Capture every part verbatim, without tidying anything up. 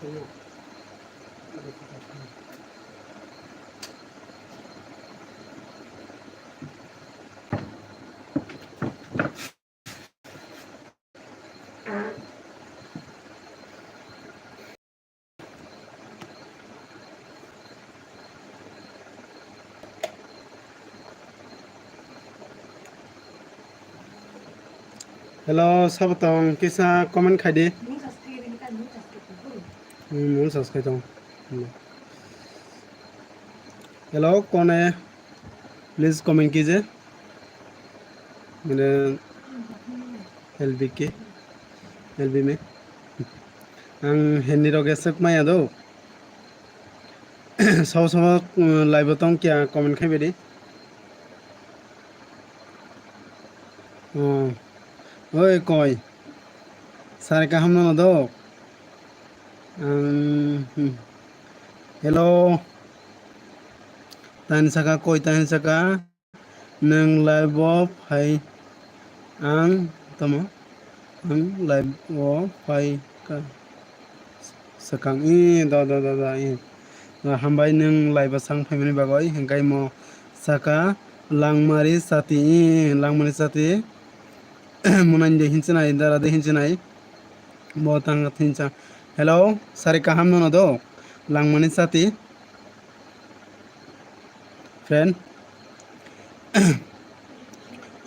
Hello, Sabatong, kisa comment khai di. Hmm, mung subscribe tong. Hello, kone, please comment kije. Mane, L B K, L B me. Ang Hindi rok esek maya do. Sabo sabo, um, live o tong kya comment khai bedi. Oh, oi koi. Sari kaham no do. Um, hmm. Hello. Tani saka koi tani saka. Nwng live o phai ang tamo? Ang live o phai ka swkang. I, da, da, da, da, i. Da, hambai nwng live o sang phaimani bagwi, hwnkhe mo saka Langmari Sati, i, Langmari Sati. Munai de hinchinai, dara de hinchinai. Bo tang hincha. Hello, sari kaham nono do? Langmani Sati. Friend.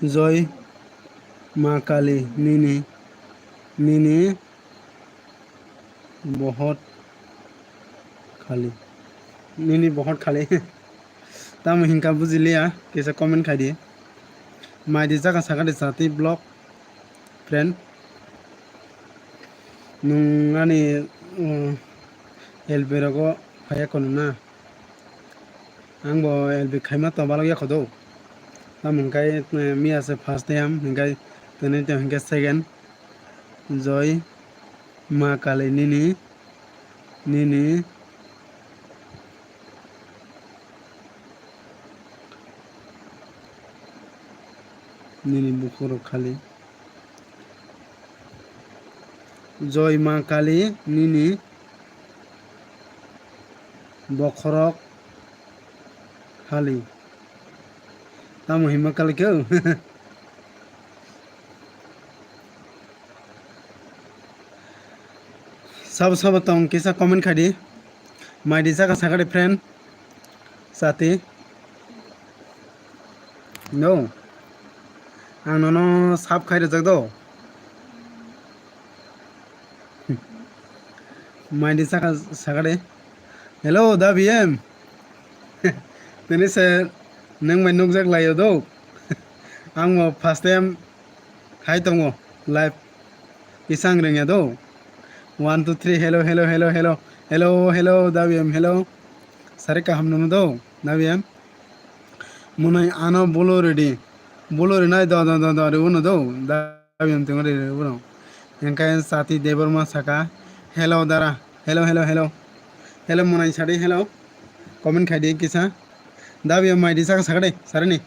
Joy Ma Kali nini, nini bohot khali. Nini bohot khali. Tamo hinka bujiliya, kisa comment khai di. Mai di jaga saka di Sati vlog. Friend, nwng ani, uh, L B rogo phaiya kono na? Ang bo L B khaima to balok ya khodo. Tamo hwnkhai, eh, miya se first time hwnkhai tini to hwnkhai second. Joy Ma Kali nini, nini, nini bukhuk rok khali. Joy Ma Kali nini bokhorok khali. Tamo hima kali khe? Sabo sabo tong kisa comment khai di. Mai di jaga saka di friend. Sati. No. Ang nono sab khai rwjak do. Mai di saka saka de. Hello, da B M. Tini se nwng bai nukjak laio do. Ang bo first time khai tongo live. Kisa ang rwngya do. One, two, three, hello, hello, hello, hello. Hello, hello, da B M, hello. Sari kaham nono do, da B M. Munai ano bolo ready. Bolo rinai do, do, do, do, rw no do. Da B M tengri rw no. Hingkai Sati Debbarma saka. Hello, dara. Hello, hello, hello. Hello, Munai sadi, hello. Comment khai di kisa. Da B M mai di saka saka de, sari ni.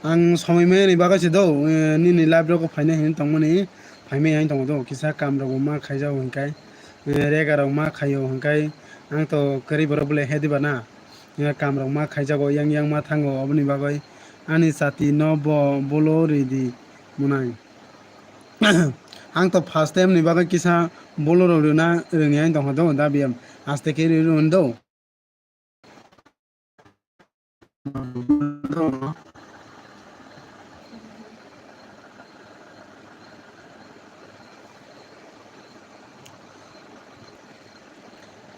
Ang somoi maya ni bagwi se do, eh, nini live rogo phainai hinwi tongmani, phaimai hinwi tongo do, kisa kam rogo ma khaijago hinkai, eh, rega rok ma khaio hinkai, ang to kwrwi borok bole he diba na, eh, kam rok ma khaijago, yang yang ma thango, oboni bagwi ani chati no bo bolo ridi munai. Ang to first time ni bagwi kisa bolo rok rwna rwngya hinwi tongkha do, da B M aste khe rw rw do.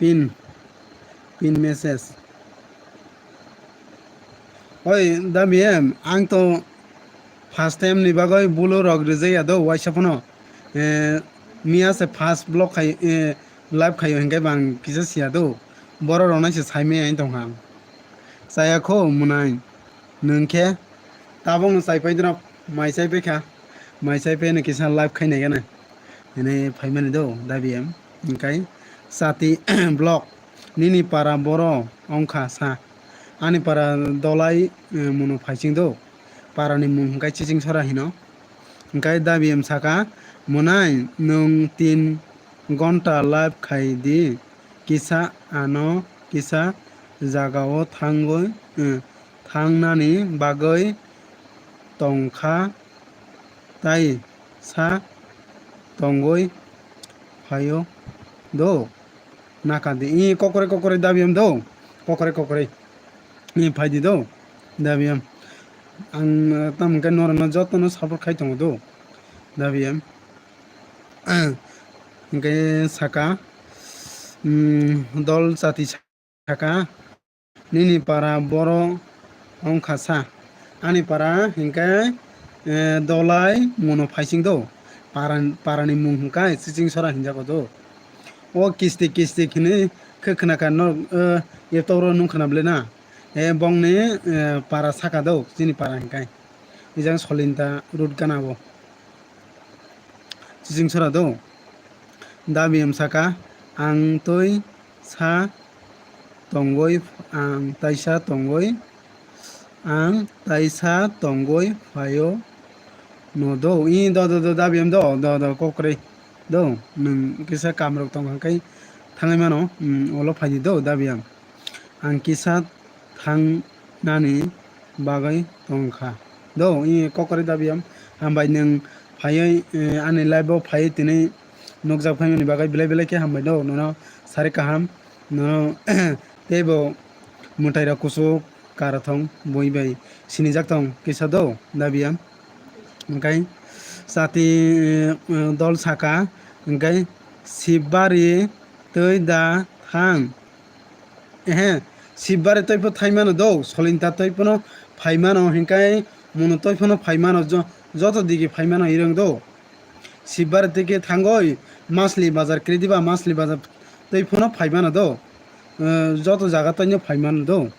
Pin, pin message. Oi, da B M, ang to first time ni bagwi bolo rok rwjakya do, waisa phano. Eh, miya se first vlog khai, eh, live khaio hinkai bang kisa siya do. Borok rok nai se saimaya tongkha. Chaya kho munai. Nwng khe tabuk no chai pai dino, mai chai pai kha. Mai chai pai no kisa live khai nai gana. Hwnwi phaimani do, da B M. Hinkai chati vlog. Nini para boro wngkha sa. Ani para dolai, eh, munu phaiching do. Para ni mung hinkai chiching sora hino. Hinkai da B M saka, munai nwng tin gonta live khai di, kisa ano kisa jagao thangwi, eh, thangnani bagwi tongkha, tai sa tongwi phaio do. Naka di, i kokore kokore dabiyam do, kokore kokore, i phaidi do, dabiyam. Ang, eh, tamo khe norokno jotono support khai tongo do, dabiyam. Hingke saka, mm, dol chati saka, nini para boro wngkha sa. Ani para hingke, eh, dolai mono phaising do. Para, parani mung hingkai Chiching Sora hinjago do. O kisti kisti hini khe khna kha no, eh, laptop ro nung khna bwle na. Eh, bongni, eh, para saka do, chini para hingkai. Ijang Solinta road gana bo. Chiching Sora do. Dabiyam saka, ang twi sa tongwi, ang taisa tongwi, ang taisa tongwi phaio no do. I do, do, do, dabiyam do, do, do, kokre do. Nwng kisa kamrok tong kha khe thangwi mano, mm, olo phaidi do, dabiyam. Ang kisa thangnani bagwi tongkha. Do, i kokore dabiyam. Hambai nwng phaiwi, eh, ani live o phaiwi tini nukjak phaimani bagwi belai belai khe hambai do. Nono sari kaham. Nono teibo mwtairok kuchuk kara thong bui bai sinijak tong kisa do dabiyam. Hingkai chati, eh, dol saka hingkai Sibari twi da thang. Ehe, Sibari twi pho thaimano do, Solinta twi phono phaimano, hingkai mono twi phono phaimano, jo-, joto digi phaimano hirang do. Sibari twi khe thangoi, Masli bazar, Krediba Masli bazar twi phono phaimano do. Eh, joto jaga twi no phaimano do.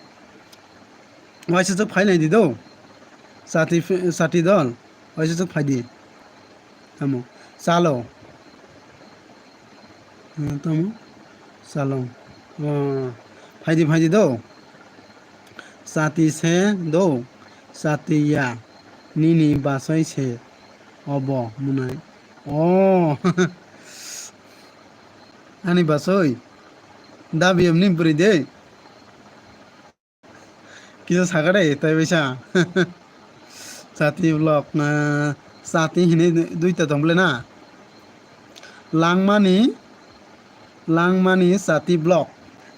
Waisa chwk phainai di do. Chati, chati dol. Waisa chwk phaidi. Tamo. Chalo. Hmm, tamo. Chalo. Oh, phaidi, phaidi do. Chati se do. Chati ya. Nini basai se. Obo munai. Oh. Ani basai. Dabiyam ni bwrwi de. Kisa sakha de, tai bisa. Chati vlog, eh, chati hinwi duita tong bole na. Langmani, langmani chati vlog.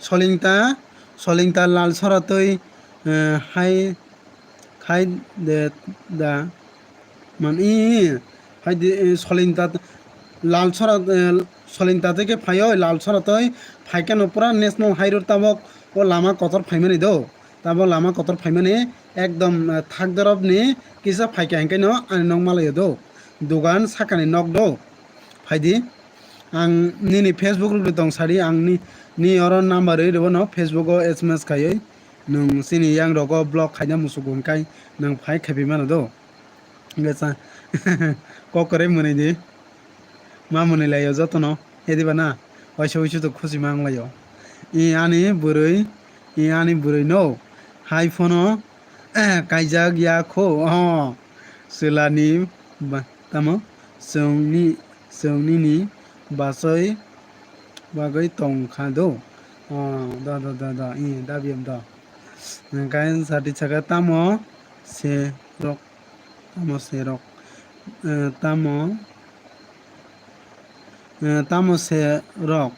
Solingta, Solingta lal sora twi, eh, hai khai de da. Man i, hai di, eh, Solinta lal sora, eh, Solinta twi khe phaio, lal sora twi phaikhe no pura national high road tabok o lama kotor phaimani do. Tabok lama kotor phaimani ekdom, eh, thak dorop ni kisa phaikha hingke no ani nok malaio do. Dogan sakani nok do. Phaidi. Ang nini Facebook rok tong sadi, ang ni, ni oro number rwi rwbo no Facebook o S M S khaiwi nwng chini yang rogo block khaina musugo hingkai nwng phai khaipi mano do. Hingke cha kok kwrwi mwnwi di. Ma mwnwi laio jotono. Hediba na? Waisa waisa to khusi ma wnglaio. I ani bwrwi, i ani bwrwi no. Hai phono kaijak ya kho. Oh. Chwlani ba-, tamo? Chwngni, chwng nini bachoi bagwi tong kha do. Oh, do, do, do, do. I, dabiyam do. Hingke sadi saka tamo se rok. Tamo se rok, eh, tamo, eh, tamo se rok,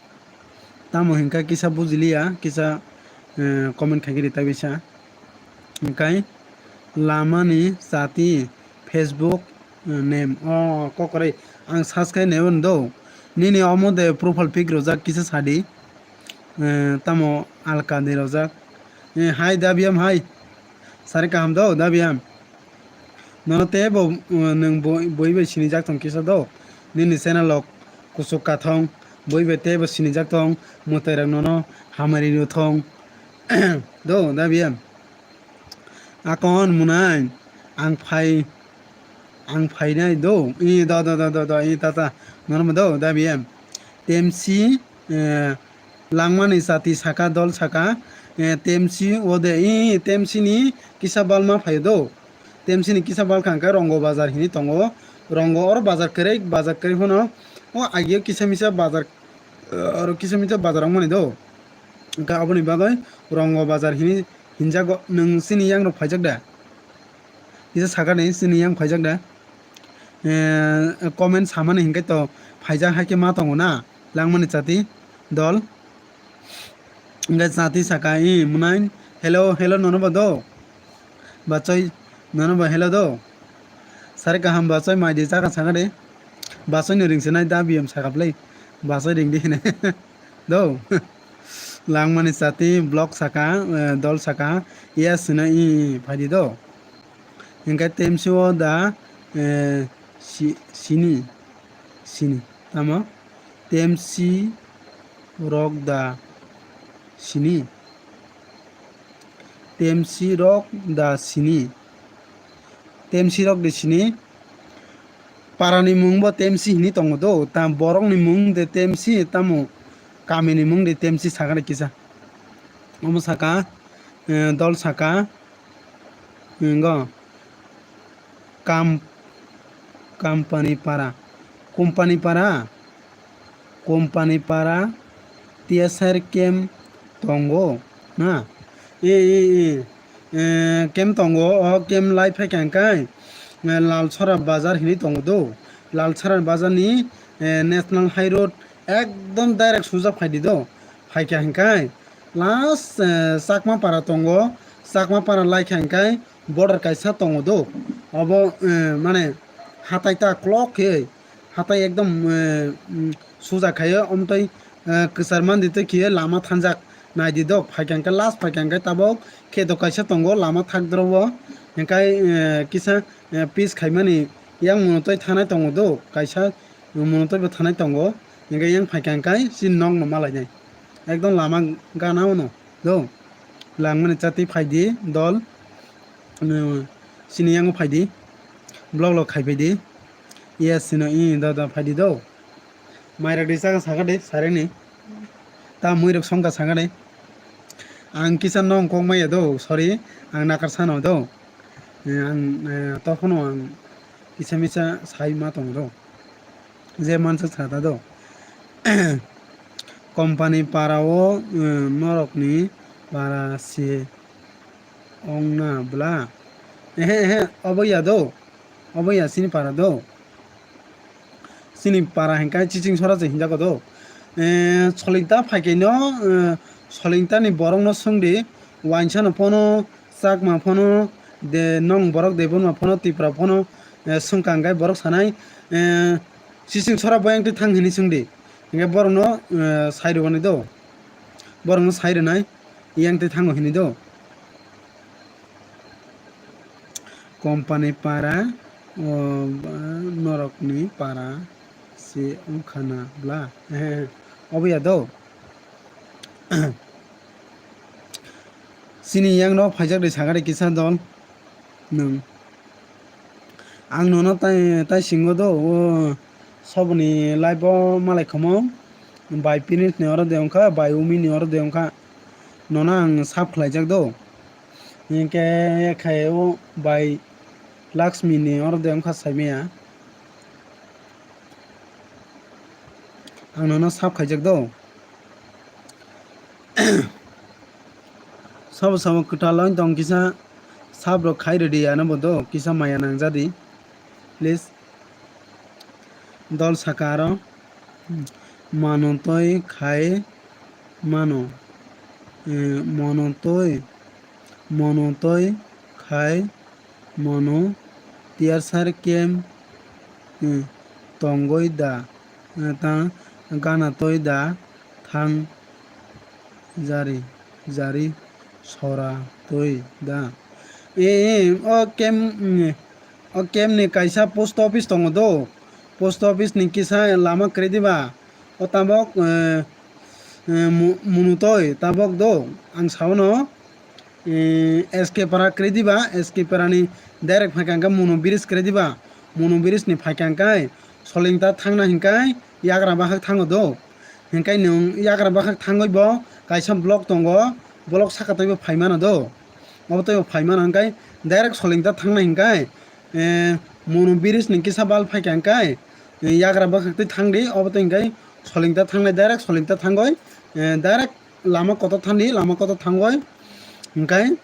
tamo hingka kisa bujiliya, kisa, eh, comment khaikhe ri ta bisa. Hingkai lamani chati Facebook, eh, name. Oh, kokore ang search khai naibo do. Nini omo de profile pic rojak kisa sadi. Eh, tamo alka de rojak. Eh, hai dabiyam hai. Sari kaham do dabiyam. Nono teibo, uh, nwng boi, boi bai sinijak tong kisa do. Nini channel o kuchuk kathong, boi bai teibo sinijak tong, mwtai rok nono hamari rw thong. Do, dabiyam. Akon munai, ang phai, ang phainai do. I do, do, do, do, do, i tata. Nono do, dabiyam. Temsi, eh, langmani chati saka, dol saka, eh, temsi ode, i temsi ni kisa balma phaio do. Temsi ni kisa balkha hwnkhe Rongo bazar hinwi tongo. Rongo oro bazar kwrwi, bazar kwrwi phano o agio kisa misa bazar aro kisa misa bazar wngmani do. Hwnkhe aboni bagwi Rongo bazar hini hinjago. Nwng chini yangrok phaijak da? Kisa sakani chini yang phaijak da? Eh, comment samani hinkhe to phaijak hai khe ma tongo na langmani chati dol. Hwnkhe chati saka, "I, mwnai, hello, hello, nono bo do? Bachoi, nono bo hello do? Sari kaham bachoi, mai di chakha saka de? Bachoi no ring se nai da biyam saka plai. Bachoi ring di hine." Do. Langmani chati, vlog saka, eh, dol saka, yes hino, i, i, phai di do. Hwnkhe temsi o da, eh, si-, sini, sini. Tamo? Temsi rok da sini. Temsi rok da sini. Temsi rok de sini. Parani mung bo temsi hini tongo do. Ta borokni mung de temsi, tamo kamini mung de temsi sakha de kisa. Omo saka, eh, dol saka, hingo. Kam-, Kampani para. Kompani para. Kompani para. T S R camp tongo. Na? E, e, e. Eh, camp tongo. O camp lai phaikha hwnkhe, eh, Lalsora bazar hinwi tongo do. Lalsora bazar ni, eh, National High Road ekdom direct sujak phaidi do. Phaikha hwnkhe last, eh, Chakma para tongo. Chakma para laikha hwnkhe border kaisa tongo do. Obo, eh, mane hatai ta clock khe, hatai ekdom, eh, mm, suja khaio, omtwi, eh, kwchar mandi twi khiye lama thanjak. Naidi do, phaikha hwnkhe last phaikha hwnkhe tabok khe do kaisa tongo lama thakdrobo. Hwnkhe, eh, kisa, eh, pis khaimani yang muno twi thanai tongo do, kaisa muno twi bo thanai tongo. Hwnkhe yang phaikha hwnkhe chini nokno malainai. Ekdom lama gana ono do. Langmani chati phaidi dol. Chini yango phaidi. Vlog lo khai phaidi. Yes, sino, i, da, da, phaidi do. Mairak di chakha sakha de, sareni. Ta muirok songkha sakha de. Ang kisa nong kok maya do, sorry. Ang nakar sano do. Eh, ang, eh, tokhono ang kisa misa sai ma tongo do. Je mansa sata do. Company para o, eh, norokni para se ongna bla. Ehe, ehe, obo ya do. Obo ya chini para do. Chini para hwnkhe Chiching Sora se hinjago do. Eh, Solingta phaikhe no, eh, Solingta ni borok no swngdi, wainsa no phano, Chakma phano, de nong borok Debbarma phano, Tipra phano, eh, swngkha hwnkhe borok sanai, eh, Chiching Sora boyang twi thang hinwi swngdi. Hwnkhe borok no, eh, sai rwani do. Borok no sai rwnai, yang twi thango hinwi do. Company para, o ba norokni para se wngkha na bla? He, he, he. Obo ya do. Chini yang no phaijak de sakha de kisa dol. Nwng. Ang nono tai, tai singo do, o soboni live o malai khomo. Bai Pinis ni oro de wngkha, bai Umi ni oro de wngkha. Nono ang sap khlaijak do. Hinkhe khe o bai Laxmi ni oro de wngkha saimaya. Ang nono sap khaijak do. Sabo sabo kwtal wng tong kisa sap rok khai rwdi ano bo do kisa maya nangjadi. Please. Dol saka aro. Mano toi khai mano. Eh, mono toi, mono toi khai mono. Tiyar sar kem, eh, tongoi da, eh, ta gana toi da thang jari, jari sora toi da. Eh, eh, o kem, mm, o kem ni kaisa post office tongo do. Post office ni kisa lama kwrwi diba? O tabok, eh, eh, mu-, munutoi tabok do. Ang sao no, eh, S K para kwrwi diba, S K para ni direct phaikha hwnkhe Munu bridge kwrwi diba. Munu bridge ni phaikha hwnkhe Solingta thangna hwnkhe yagra bakhak thango do. Hwnkhe nwng yagra bakhak thangwi bo kaisa block tongo, block saka twibo phaimano do. Obo twibo phaimano hwnkhe direct Solingta thangna hwnkhe, eh, Munu bridge ni kisa bal phaikha hwnkhe, eh, yagra bakhak twi thangdi, obo twi hwnkhe Solingta thangnai, direct Solingta thangoi, eh, direct lama kotor thani, lama kotor thangoi, hingkai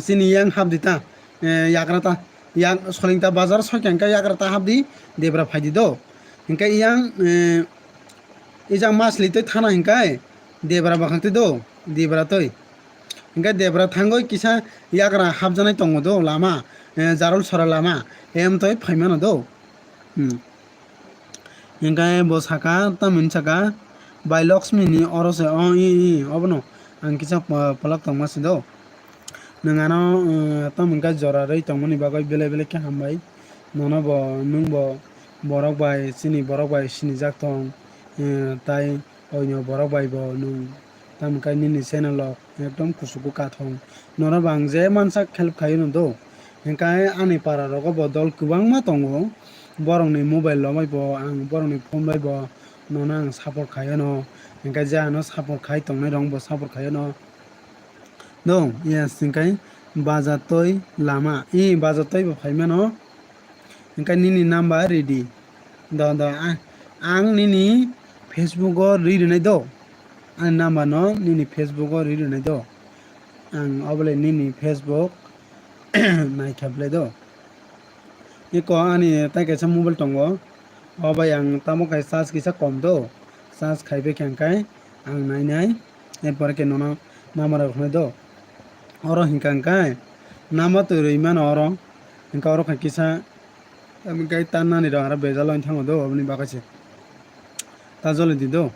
chini yang hapdi ta, eh, yagra ta, yang Solingta bazar soikha hingkai yagra ta hapdi, debra phaidi do. Hingkai yang, eh, ijang masli tei thana hingkai debra bakhang tei do, debra tei. Hingkai debra thangoi kisa yagra hapjanai tongo do lama, eh, Jarol sora lama, em toi phaimano do. Hmm. Hingkai bo saka, tamoni saka, "Bai Lakshmi ni oro se, o, i, i, obono ang kisa pa-, palak tongma si do. Nwng ano, eh, tamo hingka jora rwi tongmani bagwi belai belai khe hambai. Nono bo, nwng bo borok bai, chini borok bai sinijak tong, eh, tai oino borok bai bo nwng tamo hingka nini channel o ekdom kuchugo kathong. Nono bo ang je mansak help khaio no do. Hingkai ani para rogo bo dol kwbangma tongo. Borokni mobile romwi bo ang, borokni phone bai bo nono ang support khaio no. Hingkai je ano support khai tongnai rok bo support khaio no." Do, yes, hingkai bazar toi lama. I bazar toi bo phaimano. Hingkai nini number ready. Do, do, a-, ang nini Facebook o ri rwnai do. Ani number no nini Facebook o ri rwnai do. Ang obole nini Facebook naikha bwlai do. Eko ani tai kaisa mobile tongo. O bai ang tamo khai charge kisa kom do. Charge khai bai khe hingkai ang nai nai. Erpore khe nono number rok hwnwi do. Oro hingka hingkai number twi rwi mano oro. Hingka oro khai kisa, hingkai tan nani rok aro bejal wng thango do, oboni bagwi se. Ta joli di do.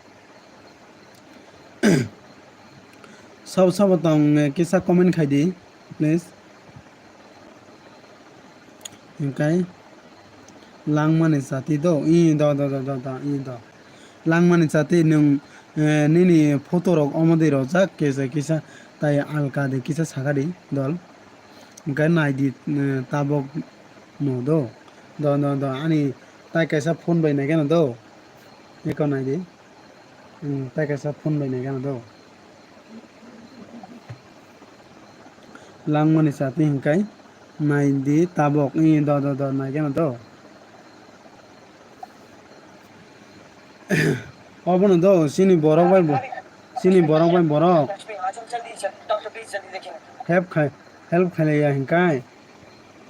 Sabo sabo tong, eh, kisa comment khai di, please. Hingkai langmani chati do, i do, do, do, do, do, i do. Langmani chati nwng, eh, nini photo rok omo de rojak, kisa, kisa, tai alka de kisa saka di dol. Hingkai nai di, eh, tabok no do. Do, do, do, ani tai kaisa phone bai nai gana do. Eko nai di. Hmm, tai kaisa phone bai nai gana do. Langmani chati hingkai nai di tabok. Ee, do, do, do, nai gana do. Obono do, chini borok bai bo-, chini borok bai borok. Help khai, help khailaiya hingkai.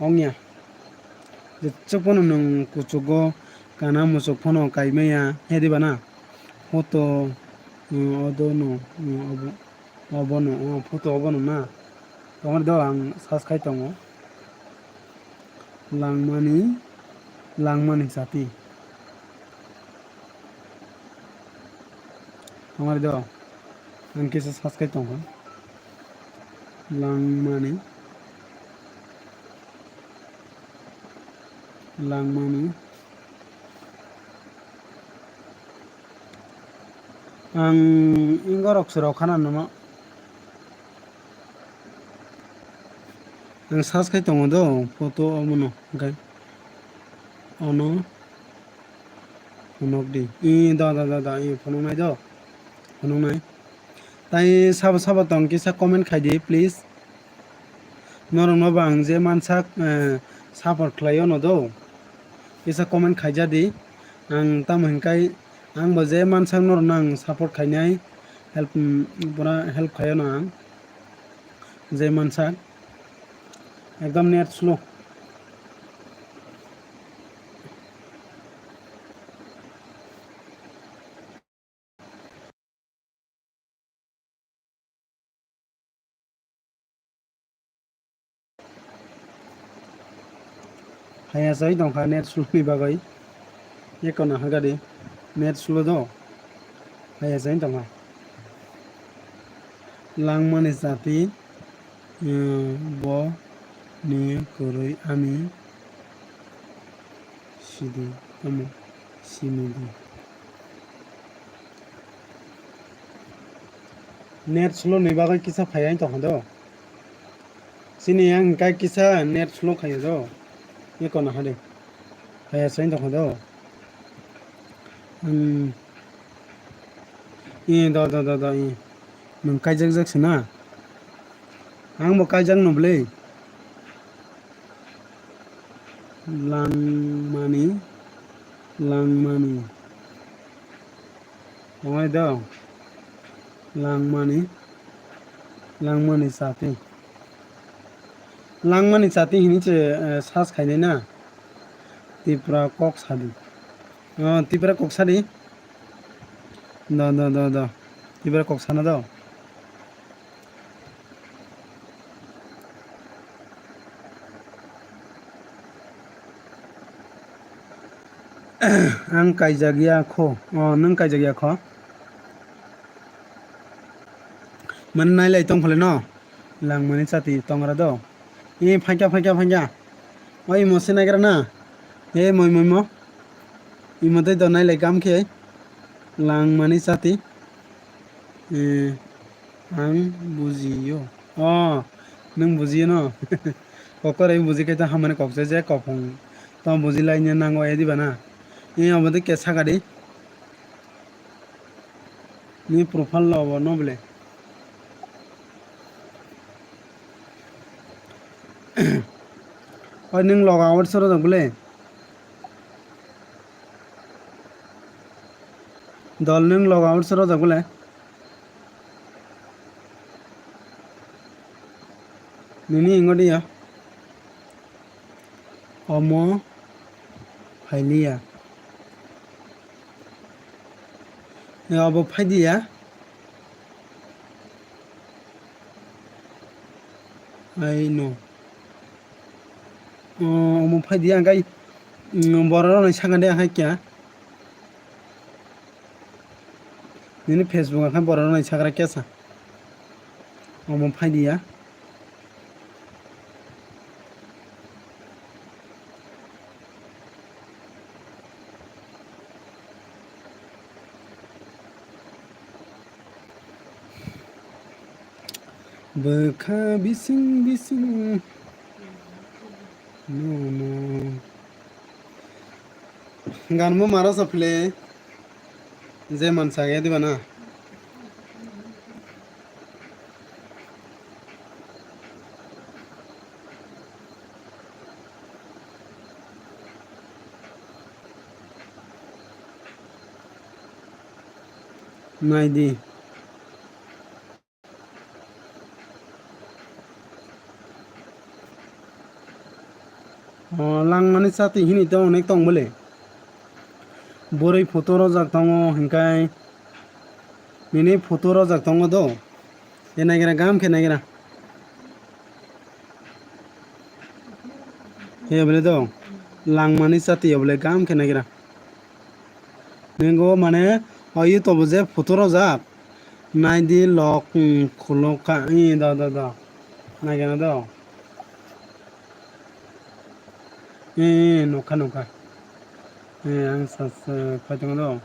Ongya. Jechuk phano nwng kuchugo kana muchuk phano kaimaya, he diba na? Photo, mm, odo no, mm, obo, obono, oh, photo obono na? Tongmani do ang search khai tongo. Langmani, langmani chati. Tongmani do ang kisa search khai tongkha. Langmani. Langmani. Ang ingorok se rok khana numa. Ang search khai tongo do, photo omono, hingkai ono phunuk di. I, da, da, da, da, i phunuknai do. Phunuknai. Tai sabo sabo tong kisa comment khai di, please. Norokno bo ang je mansak, eh, support khlaio no do. Kisa comment khaija di. Ang tamo hinkai ang bo je mansak norokno ang support khainai. Help, mm, pura help khaio no ang. Je mansak. Ekdom net slow. Haya sai tongkha net slow ni bagwi. Eko na hagadi net slow do. Haya sai tongkha. Langmani chati. Bo ni kwrwi ani sidi tamo simi di. Net slow ni bagwi kisa phai ai tongkha do. Chini yang kai kisa net slow khaio do. Ni kono hade. Phai sai tongkha do. Hmm. I do do do do i. Nwng kaijak jak se na? Ang bo kaijak no bwle. Langmani, langmani. Tongnai do. Langmani, langmani chati. Langmani chati hini se, eh, search khainai na. Tipra kok sadi. Oh, Tipra kok sadi. Do, do, do, do. Tipra kok sana do. Ang kaijak ya kho. Oh, nwng kaijak ya kho. Mane nailai tong phale no. Langmani chati tongra do. E phaikya, phaikya, phaikya. Oi mo se naigra na. E moi, moi mo. Imo tei do nailai kam khe. Langmani chati. E, ang bujiyo. Oh, nwng bujiyo no. Kokore buji khe to hamani kok se je kophong. To buji lai ni nango e diba na. E obo de kesa gari. Ni profile lo bo no bole. Oi nwng loga out soro jok bole. Dol nwng loga out soro jok bole. Nini ingo dia. Omo phailiya. Ya, obo phaidiya. Ai no. O, omo phaidiya, angkai, mm, borok rok nai sakha de, angkai kya. Nini Facebook angkhe borok rok nai sakha kya sa. Omo phaidiya. Bwkha bising bising. No, no. Ganmo maro sa phile. Je mansa ge diba na. Naidi. O, langmani chati hini to onek tong bole. Boroi photo rojak tongo hinkai. Nini photo rojak tongo do. E naigra gam khe naigra. He bole do. Langmani chati bole gam khe naigra. Ningo mane o YouTube o je photo rojak. Naidi lok, mm, khulok kha. Ee, do, do, do. Naigena do. Ee, nokha, nokha. Ee, ang sa, sa, phai tongo do.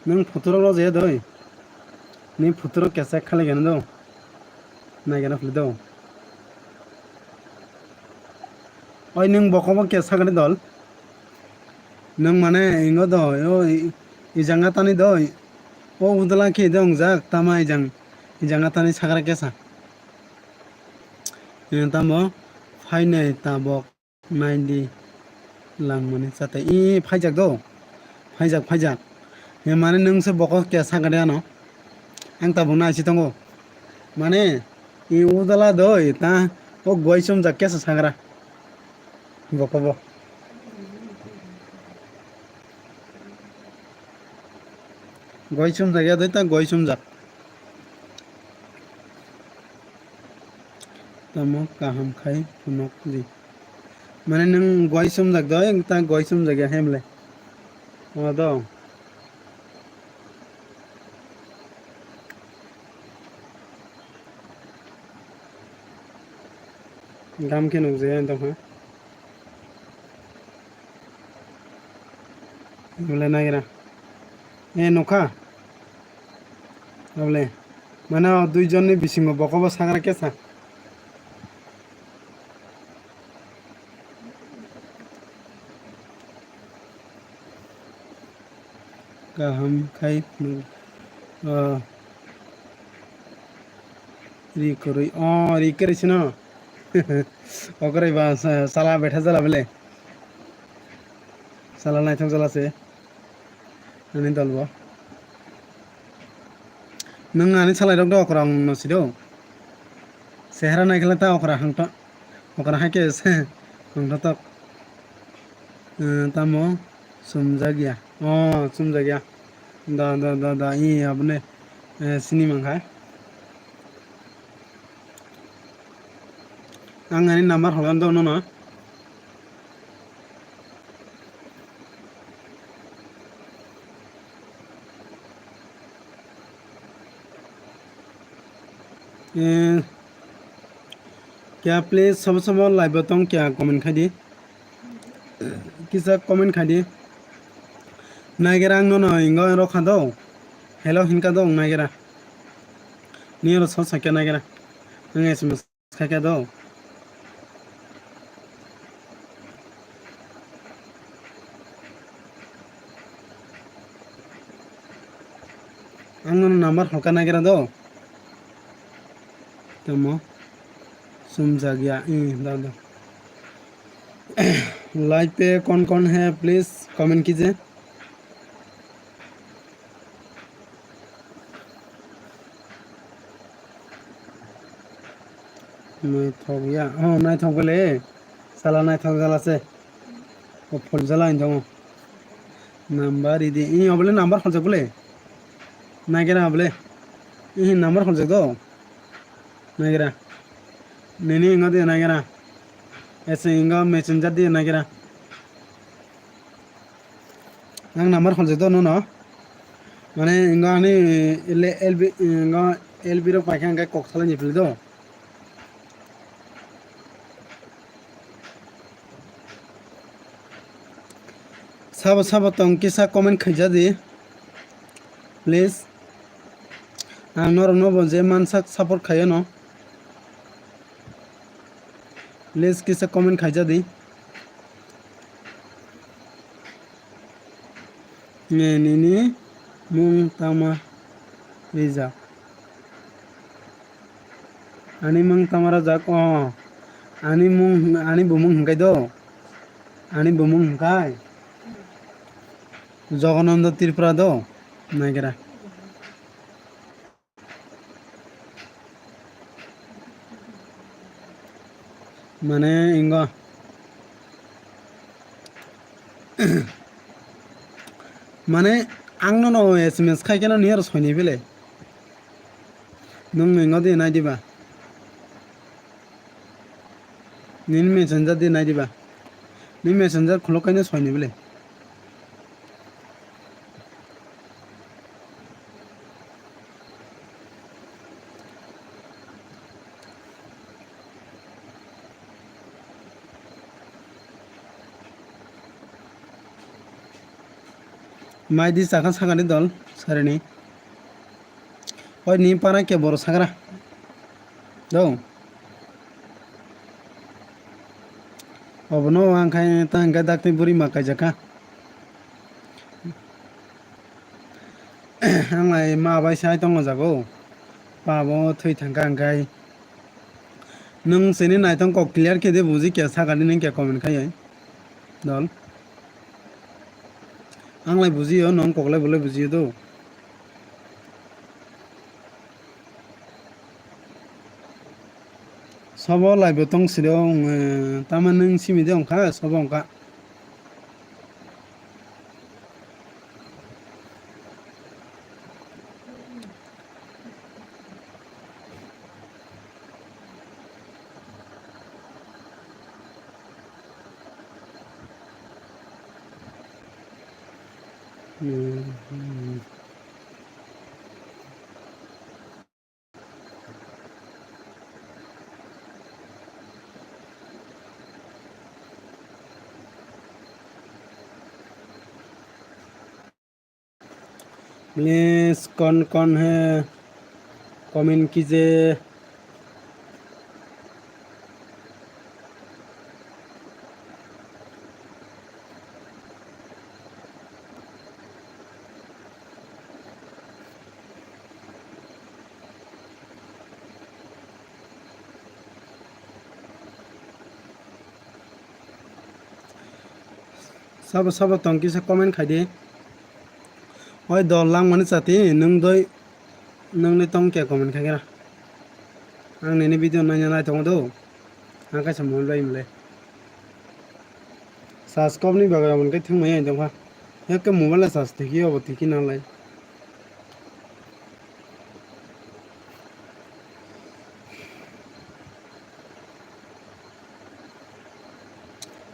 Nwng photo rok rojaya doi. Ni photo rok kesa khali gana do. Nai gana phili do. Oi nwng bokobo kesa gani dol. Nwng mane ingo do, o i, i janga tani doi. O udala khe do wngjak tama i jang, i janga tani sagra kesa. Nwng tamo phainai tabok. Naidi langmani chatai. I phaijak do. Phaijak, phaijak. He mane nwng se bokol kesa gade ano. Ang tabuk nai si tongo. Mane i udala doi ta o goi chumjak kesa sagra. Bokobo. Goi chumjak ya doi ta goi chumjak. Tamo kaham khai phunuk di. Mane nwng goi chumjak doi, ta goi chumjak ya hemle. Odo. Gam khe nukjaya tongkha. Bole nagira. E nokha. Bole. Mane o dui jonni bisingo bokobo sagra kesa. Kaham khai phunuk. O. Ri kwrwi. O, ri kwrwi sino. O kwrwi ba sa-, sala betha jala bele. Sala naithok jala se. Ani dol bo. Nwng ani salai rok do okra wng no sido. Sehra naikhe ta okra hangto. Okra hai khe se hangto tok. Eh, tamo sumjak ya. Oh, sumjak ya. Da, da, da, da, i abone, eh, sini mankha. Ang ani number holan do nono. Eh, kya please, sobo sobo live o tong kya comment khai di. Kisa comment khai di. Naigera ang nono ingo ro kha do. Hello hinka do naigera. Ni ro so sakya naigera. Ang S M S. Khaikhe do. Ang nono number holka nagira do. Tamo. Sumjak ya. Eh, da, da. Live pe kon kon hai, please comment kije. Naithok ya. Oh, naithok bele. Sala naithok jala se. O phol jala hintongo. Number idi. Ini obole number kholsok bole. Nagira obole. Ini number kholsok do. Nagira. Nini ingo de nagira. Ese ingo messenger de nagira. Ang number kholsok do nono. Mane ingo ani le L B, ingo L B rok paikha hingke kok salai ni phildo. Sabo sabo tong kisa comment khaija di. Please. Ang norok no bo je mansak support khaiyano. Please kisa comment khaija di. Nge nini mung tama rijak. Ani mung tama rajak o. Ani mung, ani bumung hingkai do. Ani bumung hingkai. Jogonando Tripura do. Naikera. Mane ingo. Mane ang nono S M S khai khe no niyar soini bele. Nwng ingo di nai diba. Nini messenger di nai diba. Ni messenger khulok kaino soini bele. Mai di chakha sakani dol sarini. Oi ni para ke boro sagra. Dong. Obono ang khai ta hingke dakti buri ma kaijakha. Ang lai ma bai sai tongo jago. Pa bo thwi thangkha ang khai. Nwng sini naitong kok clear khe de buji khe sakani nwng khe comment khai. Dol. Ang lai bujiyo, nwng kok lai bolai bujiyo do. Sobo lai bo tong siro, eh, tama nwng simi de ongkha, sobo ongkha. Please कौन कौन है comment कीजिए। Sabo sabo tong kisa comment khai di. Oi dol langmani chati nwng doi nwng ni tong khe comment khai gra. Ang nini video naina nai tongo do. Ang kaisa mobile bai mole. Charge kok ni bagwi abo khe thwngmani ang tongkha. Yakke mobile charge tiki obo tiki nalai.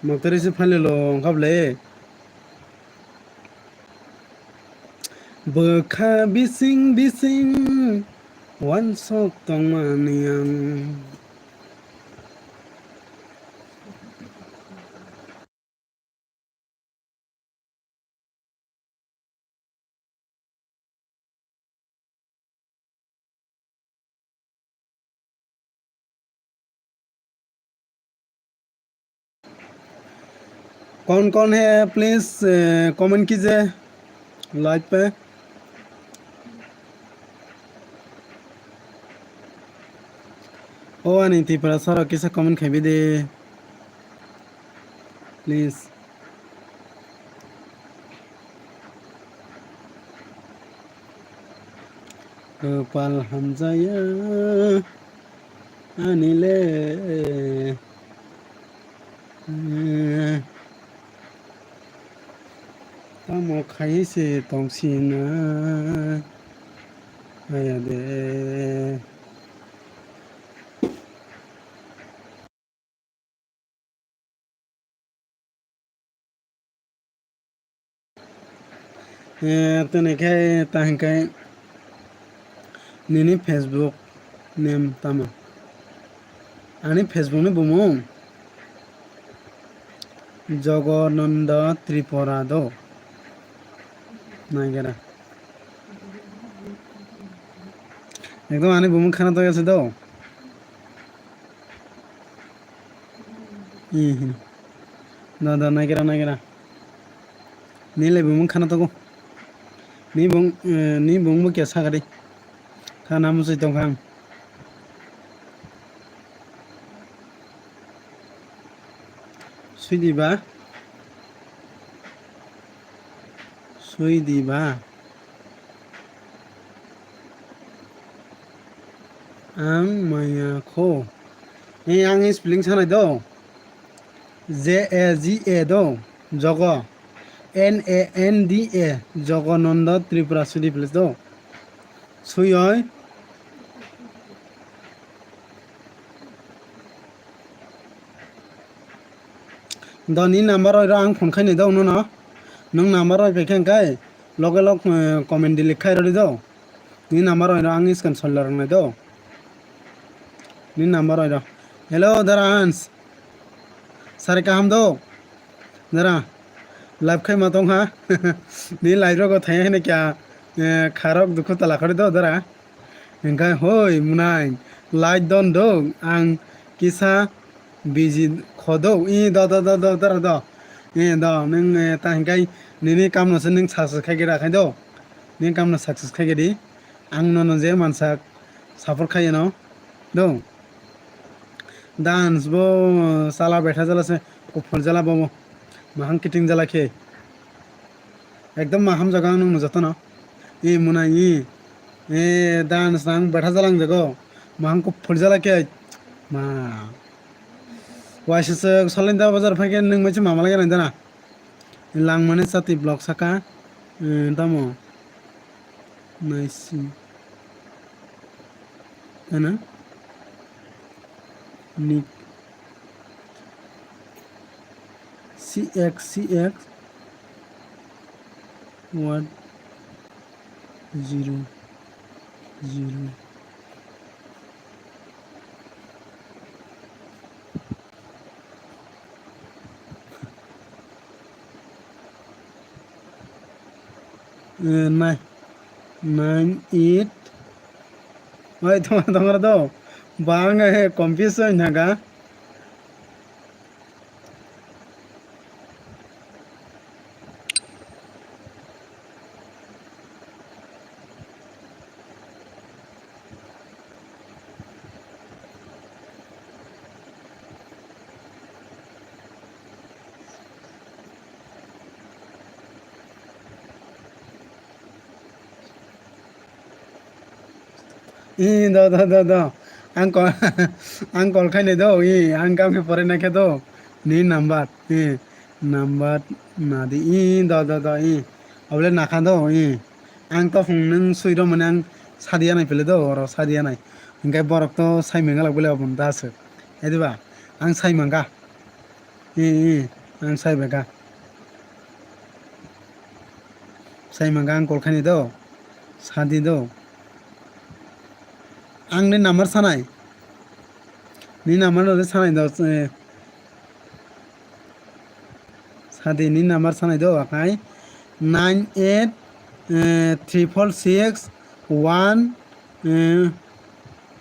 Motor isi phalilo wngkha ble. Bwkha bising bising wansok tongmani ang. कौन कौन है, please, ए, comment कीजिए live पे। O ani Tiprasa rok kisa comment khaibi de, please. Kwpal hamjaya ani le. Tamo khai se tong sina aya de. Eh, tini khe ta hingkhe nini Facebook name tamo? Ani Facebook ni bumung Jogonanda Tripura do. Naigera. Ekdom ani bumung khana to gese do. Ihi. Da, da, naikera, naikera. Ni le bumung khana togo. Ni bung, eh, ni bung bo kya sagari. Khana musui tong khang. Sui di ba. Sui di ba. Ang maya kho. Ni ang spelling sanai do. J A G A do. Jogo. N A N D A. Jogonanda Tripura sui di please do. Sui oi. Do ni number oi ro ang phone khai nai do nono. Nwng number oi pekhe hwnkhe loge log, eh, comment delete khai rw di do. Ni number oi ro ang scan sol rw nai do. Ni number oi ro. Hello, dara Hans. Sari kaham do? Dara. Live khai ma tong ha. Ni live ro go thai hene kya, eh, kharok dukhu tala khori do dara. Hingkhe hoi mwnai light don do ang kisa busy kho do. I do do do do do do. I do nwng, eh, ta hingkhe nini kamno se nwng success khai khe ra khai do. Nini kamno success khai khe di. Ang nono je mansak support khai no do. Dance bo sala betha jala se kuphur jala bo. Mahang kiting jala khe. Ekdom ma hamjago ang nwng jotono. I mwnai i. E dan sang betha jalang jago. Mahang kuphur jala khe. Ma. Waisa se Salinda bazar phai khe nwng maiche mama lai nai dana. Langmani chati block saka. E, tamo. Naisi. Ano? Nick. C X, C X. What? Zero. Zero. Eh, nine, nine, eight. Oi, tong, tong, do. Bang, eh, confuse oi naga. I, do, do, do, do. Ang call, ang call khainai do, i, ang kam khe porai naikhe do. Ni number, i, number nadi, i, do, do, do, i. Obole nakha do, i. Ang to phung nwng sui romani ang sadi anai pele do, oro sadi anai. Hingke borok to sai mengala bole oboni da aswk. Ediba, ang sai mangka. I, i, ang sai beka. Sai mangka ang call khainai do. Sadi do. Ang ni number sanai. Ni number no sanai do, eh. Sadi ni number sanai do, akai. Nine eight, eh, triple six one, eh,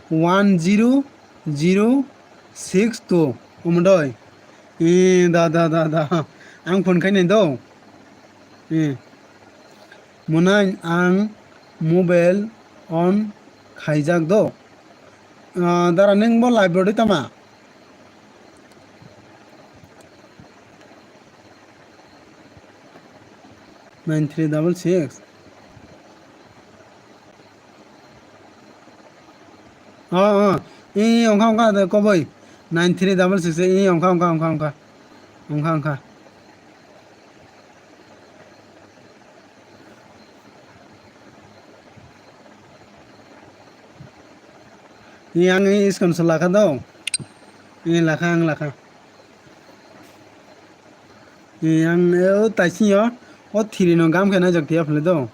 one zero zero six two. Omo doi. Eh, da, da, da, da. Ang phone khainai do. Eh. Mwnai ang mobile on khaijak do. Ah, dara nwng bo live rodi tama? Nine three double six. Oh, oh. I, i, ongkha, ongkha, de, koboi. Nine three double six, i, ongkha, ongkha, ongkha, ongkha. Ongkha, ongkha. Ni ang ni screenshot lakha do. Ni lakha, ang lakha. Ni ang, eh, o taising yo. O thiri no gam khe na jak tiya phale do.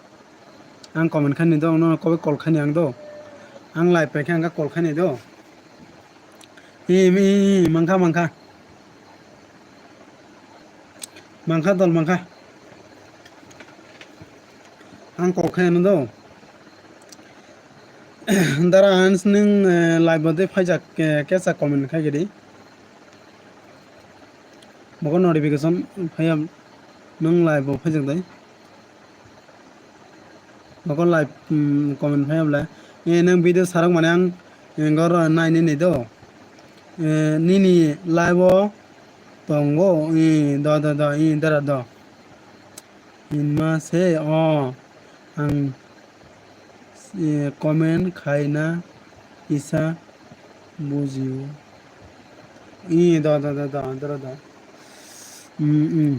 Ang comment khaini do, no kobe call khaini ang do. Ang live paikhe ang kha call khaini do. I, i, i, mangkha, mangkha. Mangkha dol mangkha. Ang kok khe ano do. Dara Hans nwng, eh, live bo de phaijak, eh, kesa comment khai gidi. Bogo notification phaiya nwng live bo phaijak dai. Nokol live, mm, comment phai bwle. Eh, nwng video sarok mane ang, eh, gor nai nini do. Eh, nini live o tongo, eh, do, do, do, eh, dara do. Inma se, oh, ang, eh, comment khaina isa bujio. Eh, do, do, do, do, dara do. Mm, mm.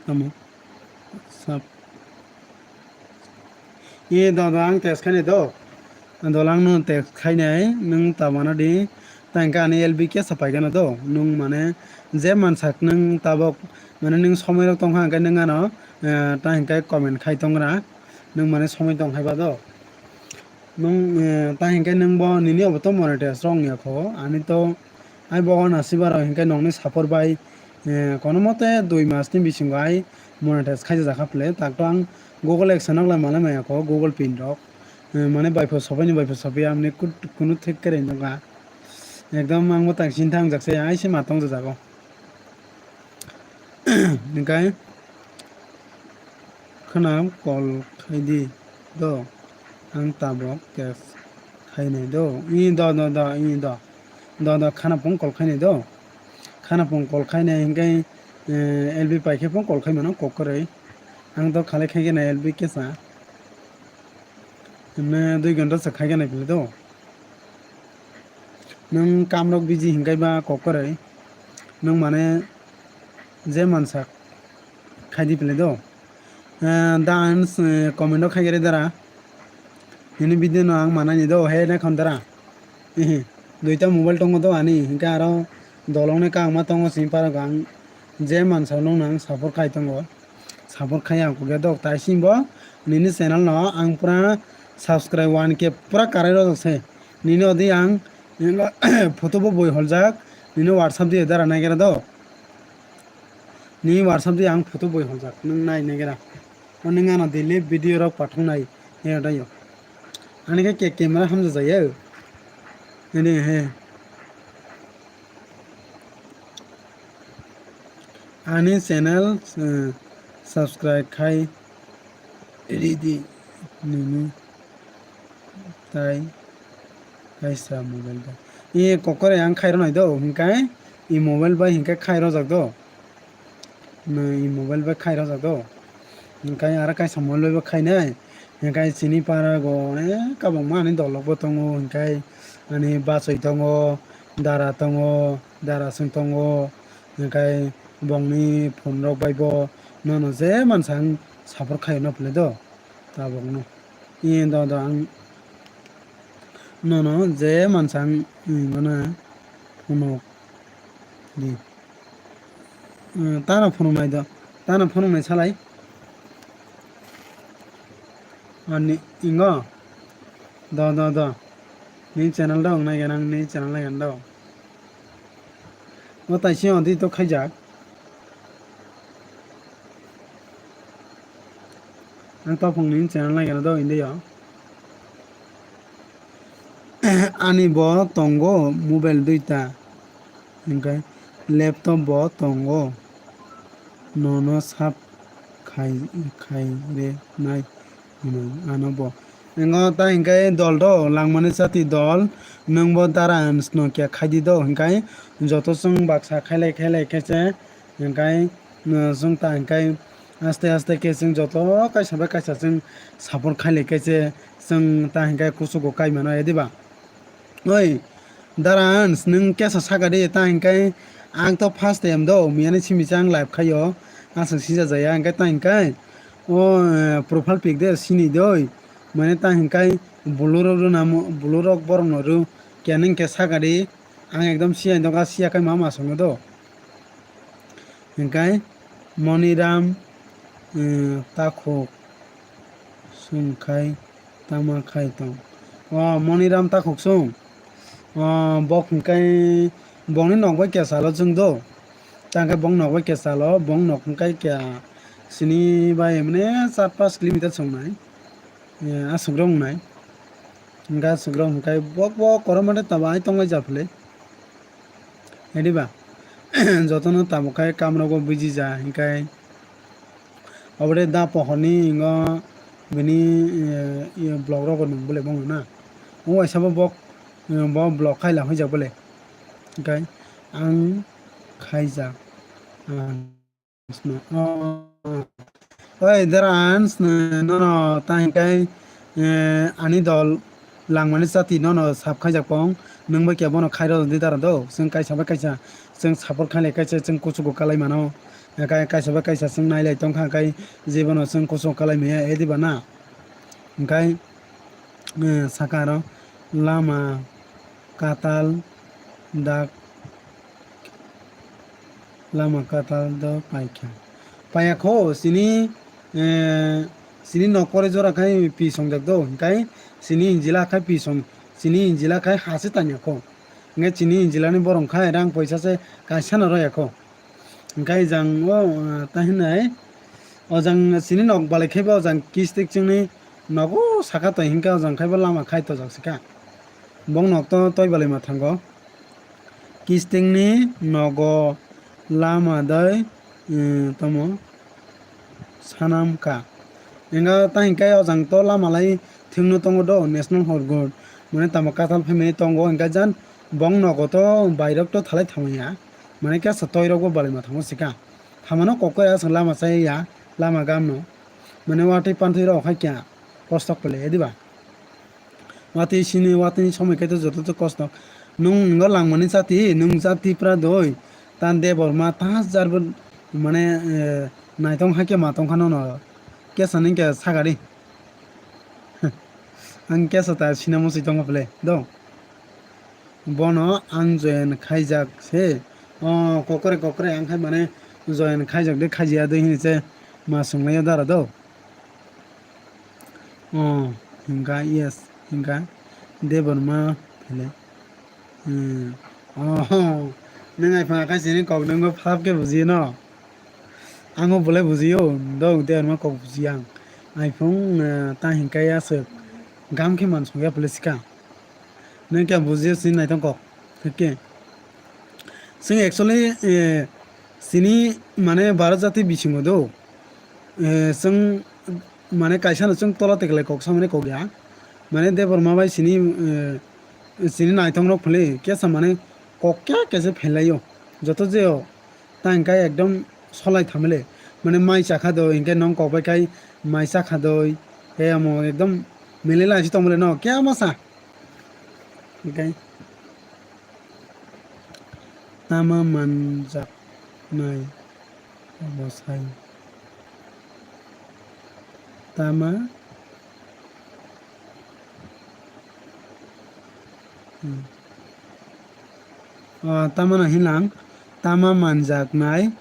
Tamo. Sab. E do, do, ang text khainai do. Ang dola ang no text khainai, nwng ta mana di. Ta hingke ani L B kesa paigana do. Nwng mane je mansak nwng tabok mane nwng somoi rok tongkha hingke nwng ano, eh, ta hingke comment khai tongra. Nwng mane somoi tong hai ba do. Nwng, eh, ta hingke nwng bo nini obo to monetize rong ya kho. Ani to Ai bo nasiba rok hingke nokni support bai, eh, kono mote dui mas ni bisingo ai monetize khaijak kha phle. Tak to ang Google AdSense nok lai malai maya kho, Google pin rok. Eh, mane bai pho sopai ni bai pho sopai ya, amni kut-, kunu thik kere nokha. Ekdom ang bo tak sin thang jak se ai se ma tong jago. Hingke khna call khai di do, ang tabok text khainai do. I do, do, do, i do. Do, do, khana phung call khainai do. Khana phung call khainai hingke, eh, L B pai khe phung call khai mano kok kwrwi. Ang do khalai khai gana L B kesa. Himne dui ghonta se khai gana phile do. Nwng kam rok busy hingkai ba kok kwrwi. Nwng mane je mansak khai di phile do. Eh, da ang, eh, comment o khai gari dara. Nini video no ang manani do, he na khon dara. Ehe, duita mobile tongo do ani, hinkhe aro dolong ni kangma tongo sini parok ang je mansa nong nang support khai tongo. Support khai ang kok ya dok tai sini bo nini channel no ang pura subscribe one K pura karai rojak se. Nini odi ang photo bo boi holjak, nini WhatsApp di dara nai gera do. Ni WhatsApp di ang photo boi holjak, nwng nai nai gera. O nwng ano daily video rok pathung nai, he dayo. Ani khe ke camera hamjak jaya. Nini he. Ani channel, eh, subscribe khai ridi nini. Tai kaisa mobile bai. E kokore ang khairok nai do, hinkhe e mobile bai hinkhe khairok jak do. No, e mobile bai khairok jak do. Hinkhe aro kaisa mobile bai bo khainai. Hinkhe chini para go onek kabangma ani dol rok bo tongo, hinkhe ani bachoi tongo, dara tongo, dara chwng tongo, hinkhe bongni phone rok bai bo nono je mansa ang support khaio no phwlai do tabukno. Iye do do ang nono je mansa ang, mm, mano phunuk di. Mm, tano phunuknai do, tano phunuknai salai. Ani ingo do do do. Ni channel do wngnai gana, ni channel nai gana do. O taisi o di to khaijak. Ang tophongni channel nai gana do India. Ani bo tongo mobile duita, hinkhe laptop bo tongo, nono sap khai, khai re nai hwnwi ano bo. Engo ta hinkhe dol do langmani chati dol, nwng bo dara ansno khe khaidi do, hinkhe joto chwng baksa khailai khailai khe se, hinkhe, nwng chwng ta hinkhe aste aste khe chwng joto kaisa bai kaisa chwng support khailai khe se chwng ta hinkhe kuchugo kai mano, ediba? Oi, Darans, nwng kesa saka di, ta hinkhe ang to first time do, miyani simi chang live khaio, aswk sija jaya, hinkhe ta hinkhe o, eh, profile pic de sini doi, mane ta hinkhe bulu rok rw namo, bulu rok borok no rw, khe nwng khe saka di, ang ekdom siya doga siya khai ma ma songo do. Hinkhe Moniram, eh, takhuk sung khai tama khai tong. O Moniram takhuk sung. O bok hinkhe bongni nok bai kesa lo chwng do. Tangkhe bong nok bai kesa lo, bong nok hinkhe kya sini bai mane char pas kilometer song nai. Eh, aswk rok nai. Hinkhe aswk rok hinkhe bok bok korok mate taba ai tonglai ja phele. Ediba, jotono tabuk khai kamrogo buji ja, hinkhe obo de da pohorni ingo bini, eh, vlog rogo nung bole bongno na. O waisa bo bok, eh, bo vlog khai la hoi jak bole. Hinkhe ang khaijak, ah. Oi, Darans, nono ta hinkhe, eh, ani dol langmani chati nono sap khaijak pong, nwng bai khe bono khairok di dara do, chwng kaisa bai kaisa, chwng support khailai kaisa, chwng kuchugo kalai mano, kai-, kaisa bai kaisa chwng nailai tongkha, kai je bono chwng kuchugo kalai maya, ediba na? Hinkhe, eh, saka aro lama katal dak. Lama katal do paikha. Paiya kho, sini, eh, sini nok kore jora khai pi songjak do, hinkhe sini injila khai pi song, sini injila khai ha se tanya kho. Hinkhe sini injila ni borong khai rang poisa se kaisa no roya kho. Hinkhe jang o, ah, ta hinai, o jang sini nok balai khai bo jang kistik chingni nogo saka tong hinkhe o jang khai bo lama khai tojak se kha. Bong nok to toi balai ma thango. Kistingni nogo lama dai, eh, tamo sanam ka. Enga ta hinkhe o jang to lama lai thwngno tongo do, national hor good. Mane tamo katal phaimani tongo, hinkhe jan bong nogo to bairok to thalai thangmanya. Mane kesa toirok bo balai ma thango sika. Hamano kok kore aswk lama chaya, lama gamno. Mane watwi pantwi rok hai kya kostok pele, ediba? Watwi sini, watwini somoi khe to joto to kosto. Nwng ingo langmani chati, nwng chati pra doi. Ta Debbarma ta jar bo mane, eh, naithok hai khe ma tong kha nono. Kesa nang khe sagari. Ang kesa ta sinamo si tongo pele, do. Bono ang join khaijak se. O, kokore kokore ang khai mane join khaijak de khaijiya de hini se ma swnglaiya dara do. O, hinkha, yes, hinkha. Debbarma phele. Hmm. Oh, nwng ai phanga khai sini kok nwngbo phalap khe bujiyo no? Ango bolai bujiyo, dok Debbarma kok bujiya ang. Ai phung, eh, ta hinkha ya aswk. Gam khe man songya phele sika. Nwng khe bujiyo sini naithok kok. Hinkhe. Chwng actually, eh, sini mane Bharat jati bisingo do. Eh, chwng mane kaisa no chwng tola teklai kok samani kok ya. Mane Debbarma bai sini, eh, sini naithok rok phele kesa mane kok kya kesa phelaio. Joto jeo ta hinkhe ekdom solai thamle. Mane mai chakha do hinkhe nong kok bai khai mai chakha doi. Khe amo ekdom mili lai si tongmani no, khe amo sa. Hwnkhe tama manjaknai obo sai. Tama. Hmm. O, tamano hinang, tama manjaknai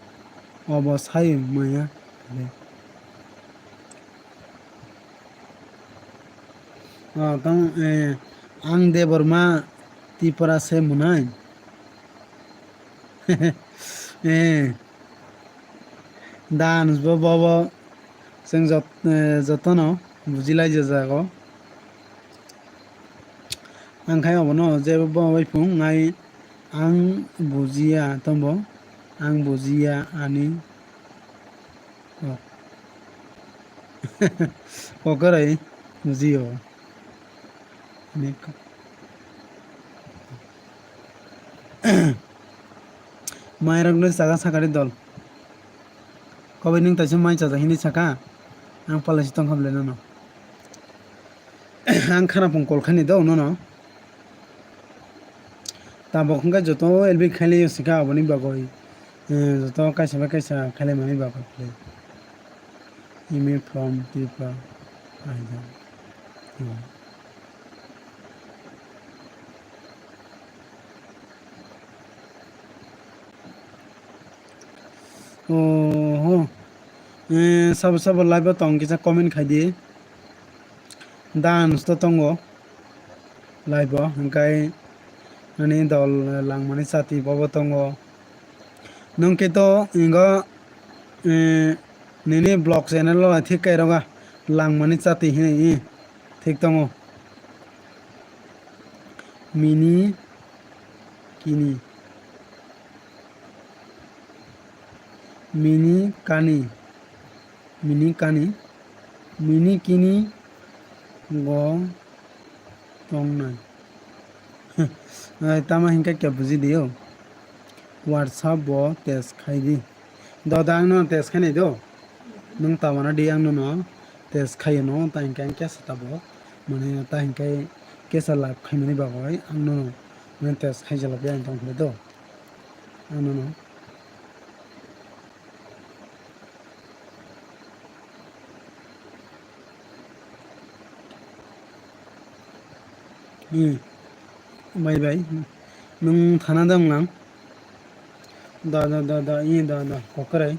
obo sai maya. O, tamo, eh, ang Debbarma Tripura se mwnai. Eh, dance bo bobo chwng jot-, eh, jotono bujilaijak jago. Ang khai obono jebo bo bai phung ngai ang bujiya tombo, ang bujiya ani kok. Kokorai bujiyo. Ani kok. Mairokno saka sakari dol. Kobai nwng taisa mai chajak hinwi saka, ang palai si tongkha bwlai nono. Ang khana phung call khaini do nono. Tabok hwnkhe joto L B khailai sika aboni bagwi, eh, joto kaisa bai kaisa khailaimani bagwi. Email from Tripura. Oho. Eh, sabo sabo live o tong kisa comment khai di. Dance to tongo. Live o hwnkhe ani dol langmani chati bobo tongo. Nwng khe to ingo, eh, nini vlog channel o thik kairoga langmani chati hinwi thik tongo. Mini kini. Mini kani. Mini kani. Mini kini go tongnai. Ai, tamo hinkhe khe buji di o. WhatsApp bo test khai di. Doda ang no test khai nai do. Nwng tabana di ang no test khai no, ta hinkhe ang kesa tabok. Mane ta hinkhe kesa live khaimani bagwi ang no mane test khai jalak ya ang tong phai do. Ang no. Hmm. Bai bai. Nwng thana dong lang. Da, da, da, da, i, da, da, kokrai.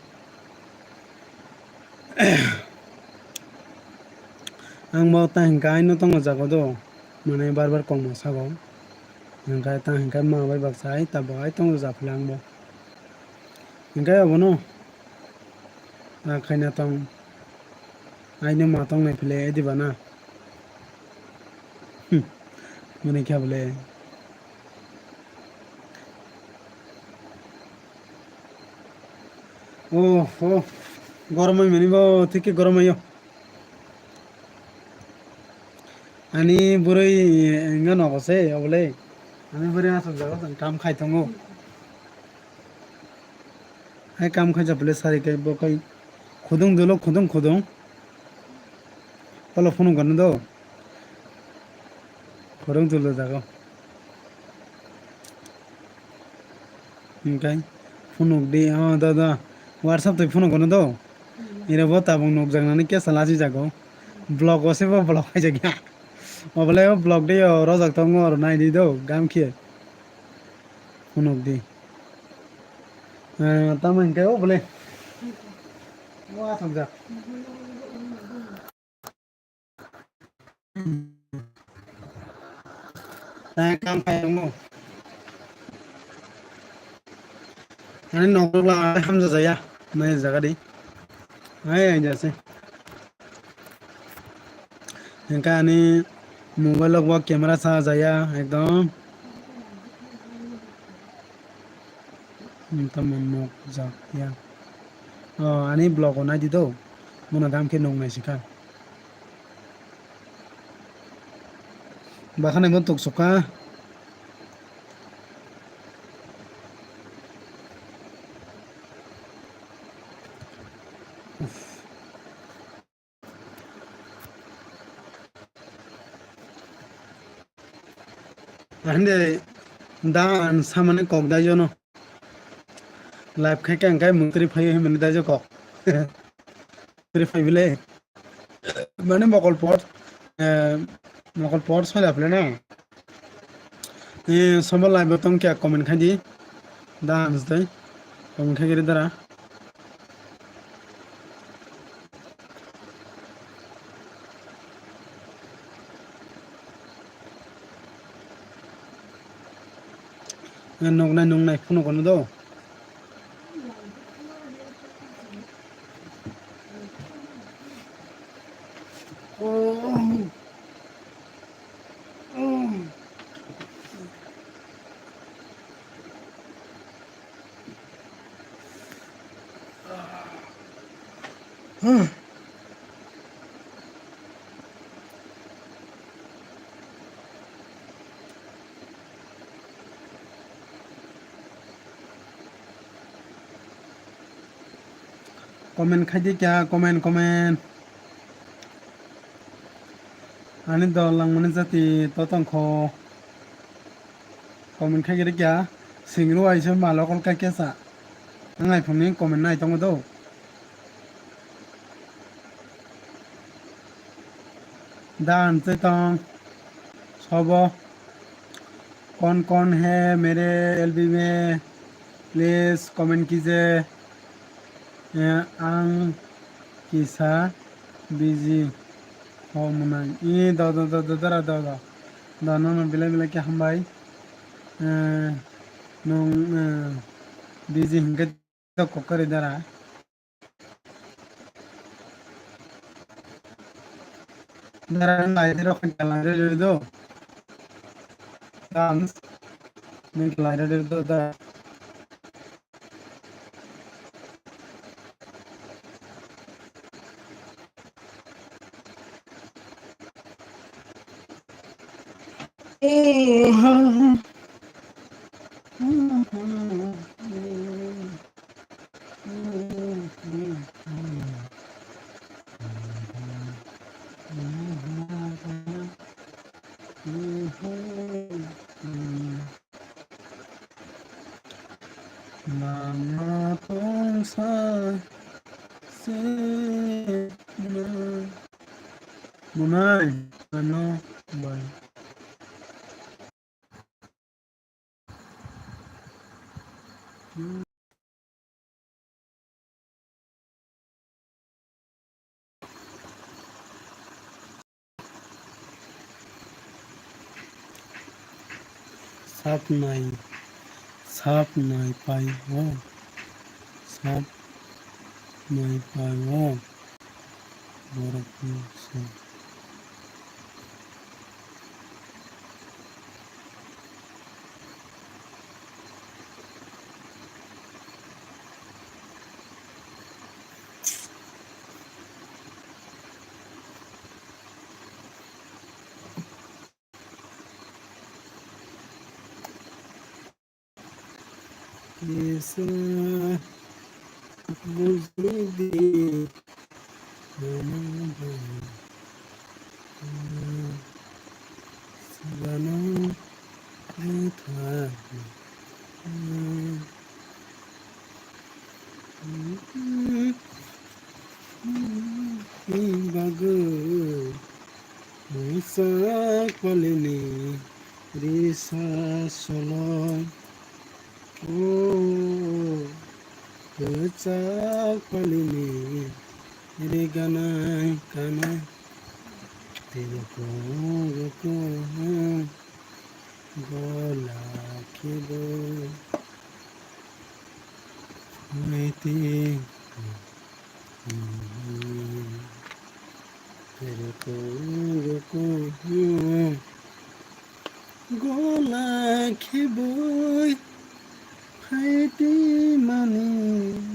Ang bo ta hinkhe aino tongo jago do. Mane bar bar kongma sago. Hinkhe ta hinkhe ma bai baksa ai tabok ai tongo japhila ang bo. Hinkhe abono. A khaina tong. Aino ma tong nai phile ediba na. Hmm. Mani kha bole. Oh, oh. Goromai mani bo, thik khe goromai yo. Ani bwrwi wngkha nogo se, obole. Ani bwrwi aswk jago tong, kam khai tongo. Hai kam khai japile sari kai bo kai khudung dolo khudung khudung. Palo phunuk gano do. Khudung dolo jago. Hingkai phunuk di, oh, da, da. WhatsApp twi phunuk gano do. Ira bo tabuk nukjak nani kesa lachi jago. Vlog o se bo vlog hai jakya. Obole o vlog de o rojak tongo oro nai di do, gam khe. Phunuk di. Eh, tamo hinkhe o bole. O aswk jak. Tei kam khai tongo. Ani nok rok la hamjak jaya. Nai jaga di. Ai, ai, jase. Hinkhe ani mobile rok bo camera sa jaya ekdom. Tamo nok jak ya. O, ani vlog o nai di do. Bono dam khe nok nai sikha. Bakhani bo tuk sukha. Hande da an samani kok dai jono. Live khai khe ang kai mung twi phai himani dai jo kok. Twi phai bile. Mane mokol pot, eh, mokol pot soi da phle na. Eh, somo live tong kya comment khai di. Da an stai. Comment khai giri dara. Noknai noknai phunuk ano do. Comment khai di kya, comment, comment. Ani dol langmani jati to tongkho. Comment khai giri kya, singru aisa malo kol kai kesa. Ang ai phone ni comment nai tongo do. Dan chetong sobo. कौन कौन है मेरे एलबी में, please comment कीजिए। Eh, ang kisa busy ho mwnai. I do do do do dara do do. Do no no belai belai khe hambai. Eh, nung, eh, busy hinkhe do kokari dara. Dara lai dero khe jalai re do. Dance. Ning lai re do da. Mama tongsa se mwnai. Mwnai, ano bai. Sap nai, sap nai pai o, sap nai pai o, borok ni sap. Kisa bujli di. Sibano bwtha. Bagwi mungsa kwlwini risa solo. O kwchak palini riganai kanai. Tei kung kung gola khibo miti. Tei kung kung gola khiboi phaidi mani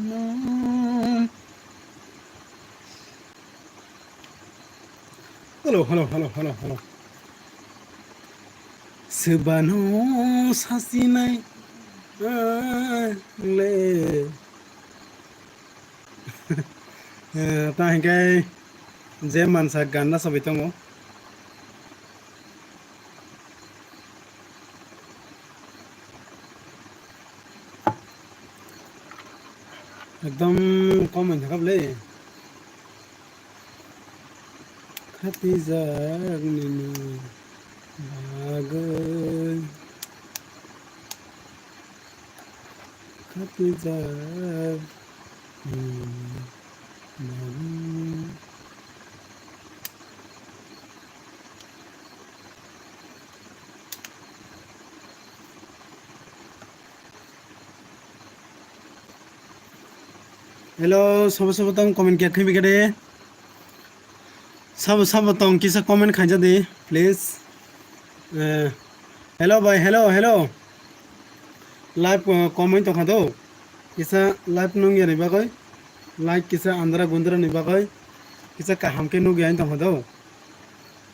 no. Hello, hello, hello, hello, hello. Sebano sasinai, ah, le. Eh, ta hingke je mansa ganda sabai tongo. Ekdom kom wngkha bwle. Khatijak nini bagwi. Khatijak nini bagwi. Hello, sabo sabo tong comment khe khimi kade. Sabo sabo tong kisa comment khaija di, please. Eh, hello bai, hello, hello. Live, uh, comment tongkha do. Kisa live nung yani bagoi. Like kisa andra gundra ni bagoi. Kisa kaham khe nung yani tongkha do.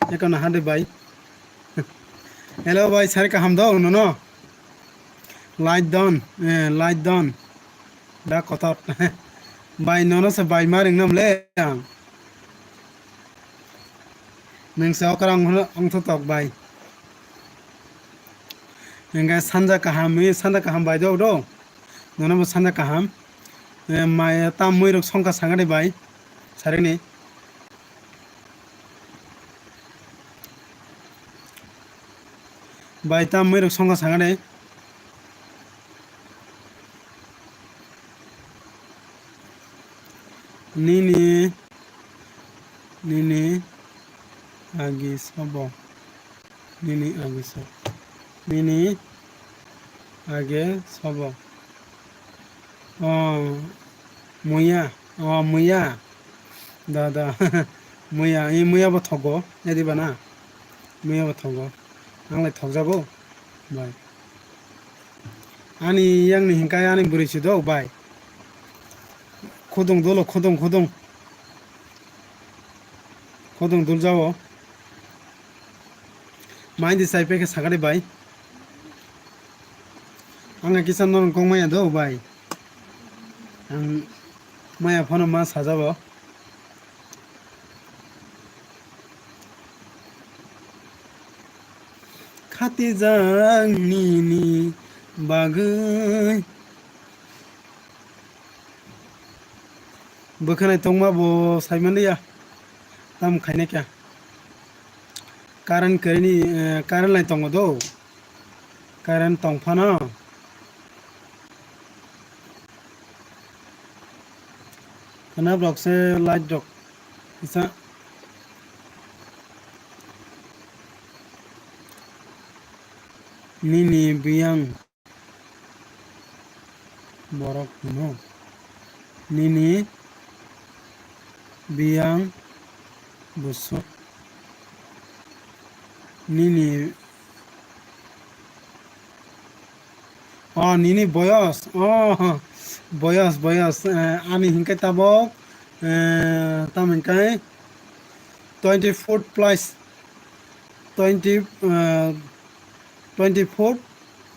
Eko na hade bai. Hello bai, sari kaham do nono. Light don, eh, light don. Da kotor. Bai nono se bai ma ring nam le ang. Nung se okra ang hono ang tho tok bai. Hingke sanja kaham, eh, sanja kaham bai do do. Nono bo sanja kaham. Eh, mai tam mui rok songkha sangani bai. Sarini. Bai tam mui rok songkha sangani. Nini, nini agi sobo. Nini agi sobo. Nini age sobo. Oh, muya. Oh, muya. Da, da. Muya, i muya bo thogo. Edi bana. Muya bo thogo. Ang lai thokjago. Bai. Ani yang ni hingkai ani bwrwi si do, bai. Khudung dolo, khudung, khudung. Khudung dul jao. Mai di sai pekhe sakari bai. Ang kisa norong kong maya do, bai. Ang maya phano ma sajabo. Khatijak nini bagwi. Bwkhanai tongma bo saimani ya. Tam khaina kya. Current kwrwini, eh, current lai tongo do. Current tong phano. Khwna block se light rok kisa. Nini biyang borok hino. Nini biyang busuk. Nini Oh, nini boyos. Oh, boyos, boyos. Eh, ani hingke tabok, eh, tam hingke twenty foot plus, twenty, eh, twenty foot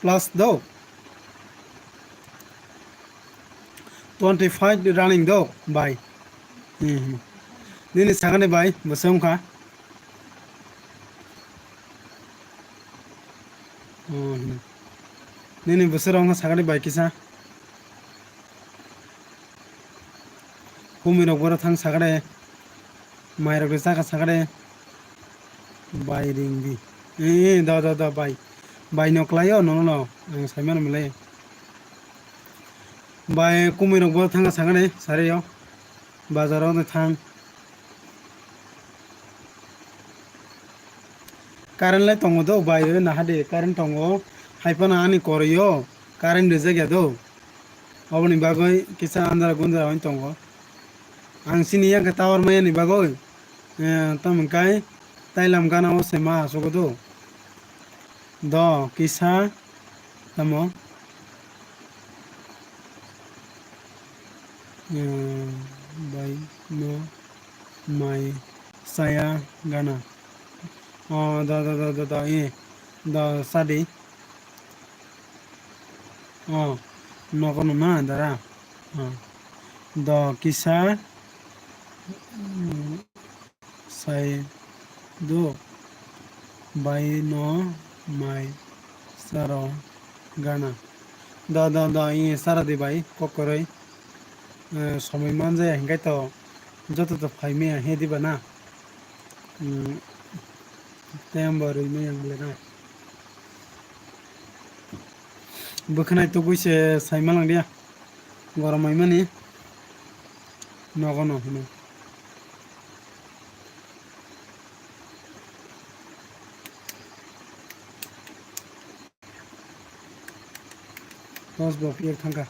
plus do. Twenty five running do, bai. Hmm, hmm. Nini sagani bai, bwswng kha. Oh, hmm. Nini bwswk rok wngkha sakani bai kisa. Kumui rok boro thang sakade. Mai rok de chakha sakade. Bai ring di. Eh, eh, da, da, da, bai. Bai no kwlaio, nono no. Ang saimano mile. Bai kumui rok boro thang sakade, sari yo. Bazar o thang. Current lai tongo do bai, o naha de current tongo. Hai phano ani koroi o current rijak ya do. Oboni bagwi kisa andra gundra wng tongo. Ang chini yang khe tower maya ni bagwi, eh, tamo hwn kai tailam gana o se ma achugo do. Do kisa tamo, eh, bai no mai saya gana. O da da da da da, eh, da sadi. O nogo no na dara. O do kisa, mm, sai do bai no mai saro gana. Da da da, i sara di bai kokoroi. eh, somoi manjaya hinkhe to joto to phaimaya he diba na? Hmm, tei abo rwimaya ang le na. Bwkhwnai tugui se sai malang dia. Gorom maimani nogo no hino. Dos bo piyok thangkha.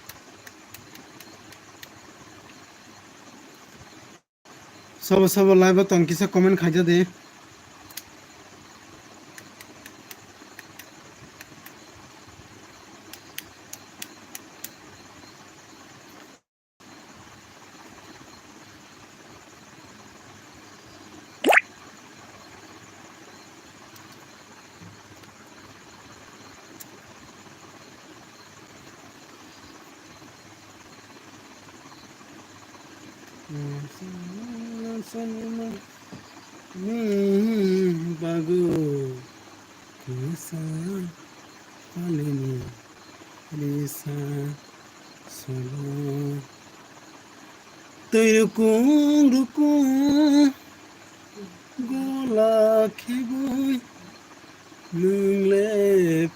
Sabo sabo live o tong kisa comment khaija de. Ni bago kisa palini risa solo. Twi rukung rukung gola khibui nwng le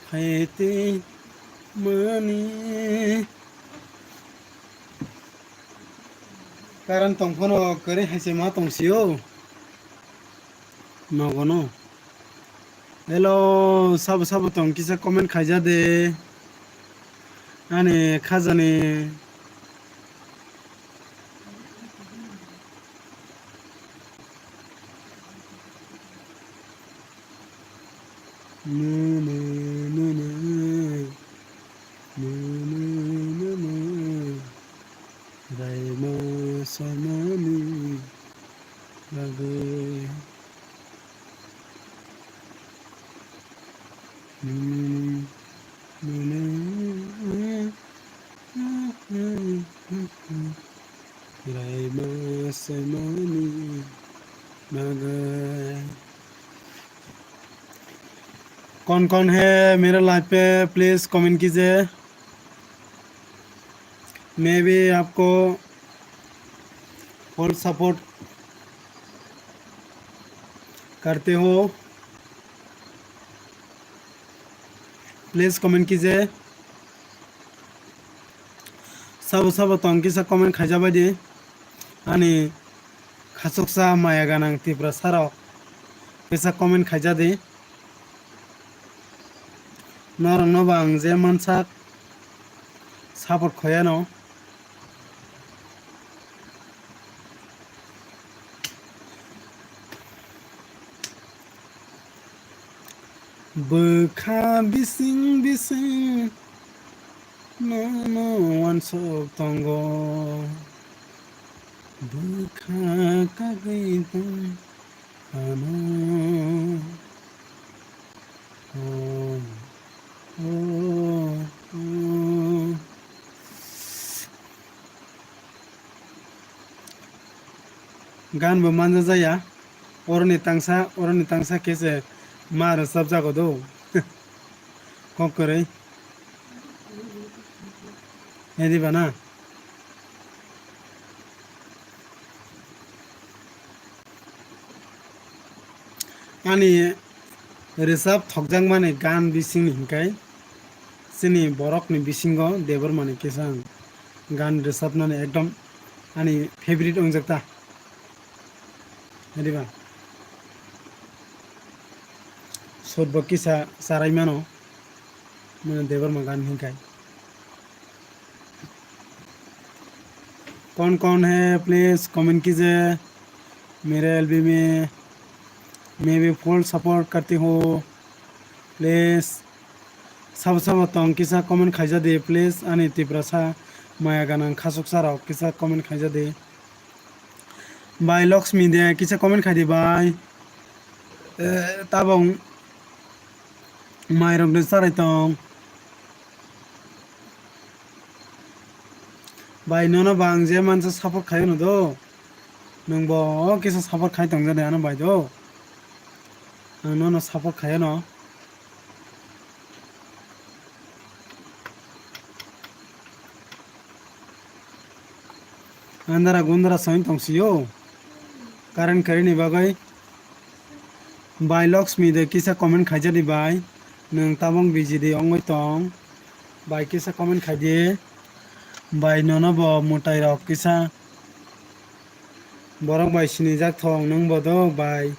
phaite mani. Karan tongphano kwrwi hai se ma tongsio. Nogono. Hello, sabo sabo tong kisa comment khaija de. Ani khajani. Nunu, nunu, nunu, nunu, raima samani bagwi. Nunu, nunu, Raima saimani bagai. कौन कौन है मेरा लाइव पे, please comment कीजिए। मैं भी आपको full support करते हो। Please comment kije. Sabo sabo tong kisa comment khaija bai di. Ani khachuksa maya ganang Tiprasa rok kisa comment khaija di. Norok no bo ang je mansak support khoyano. Bwkha bising bising nono uansuk tongo, bwkha kagwi tong ano. Oh, oh, oh. Gan bo manja jaya, oroni tangsa, oroni tangsa khe se ma rwchapjago do. Kok kwrwi. Ediba na? Ani rwchap thokjakmani gan bisingni hinkhai chini borokni bisingo Debbarmani kisa ang gan rwchapnani ekdom ani favorite wngjak ta. Adiba. Sotbo kisa charai mano. Mane Debbarma gan hinkhai. कौन कौन है, please comment कीजिए। मेरे एलबी में मैं भी full support करती हूँ। Please sabo sabo tong kisa comment khaija di, please. Ani Tiprasa maya ganang khachuksa rok kisa comment khaija di. Bai Lakshmi de kisa comment khai di bai. Eh, tabong mai rok de charai tong. Bai nono bang je mansa support khai no do. Nwng bo kisa support khai tong jani ano bai do. Ang nono support khai no. Andara gundara soin tong sio. Current kwrwi ni bagwi. Bai Lakshmi de kisa comment khaijadi bai. Nwng tabong busy de ongoi tong. Bai kisa comment khaidi. Bai nono bo mwtai rok kisa. Borok bai sinijak thong nwng bo do bai.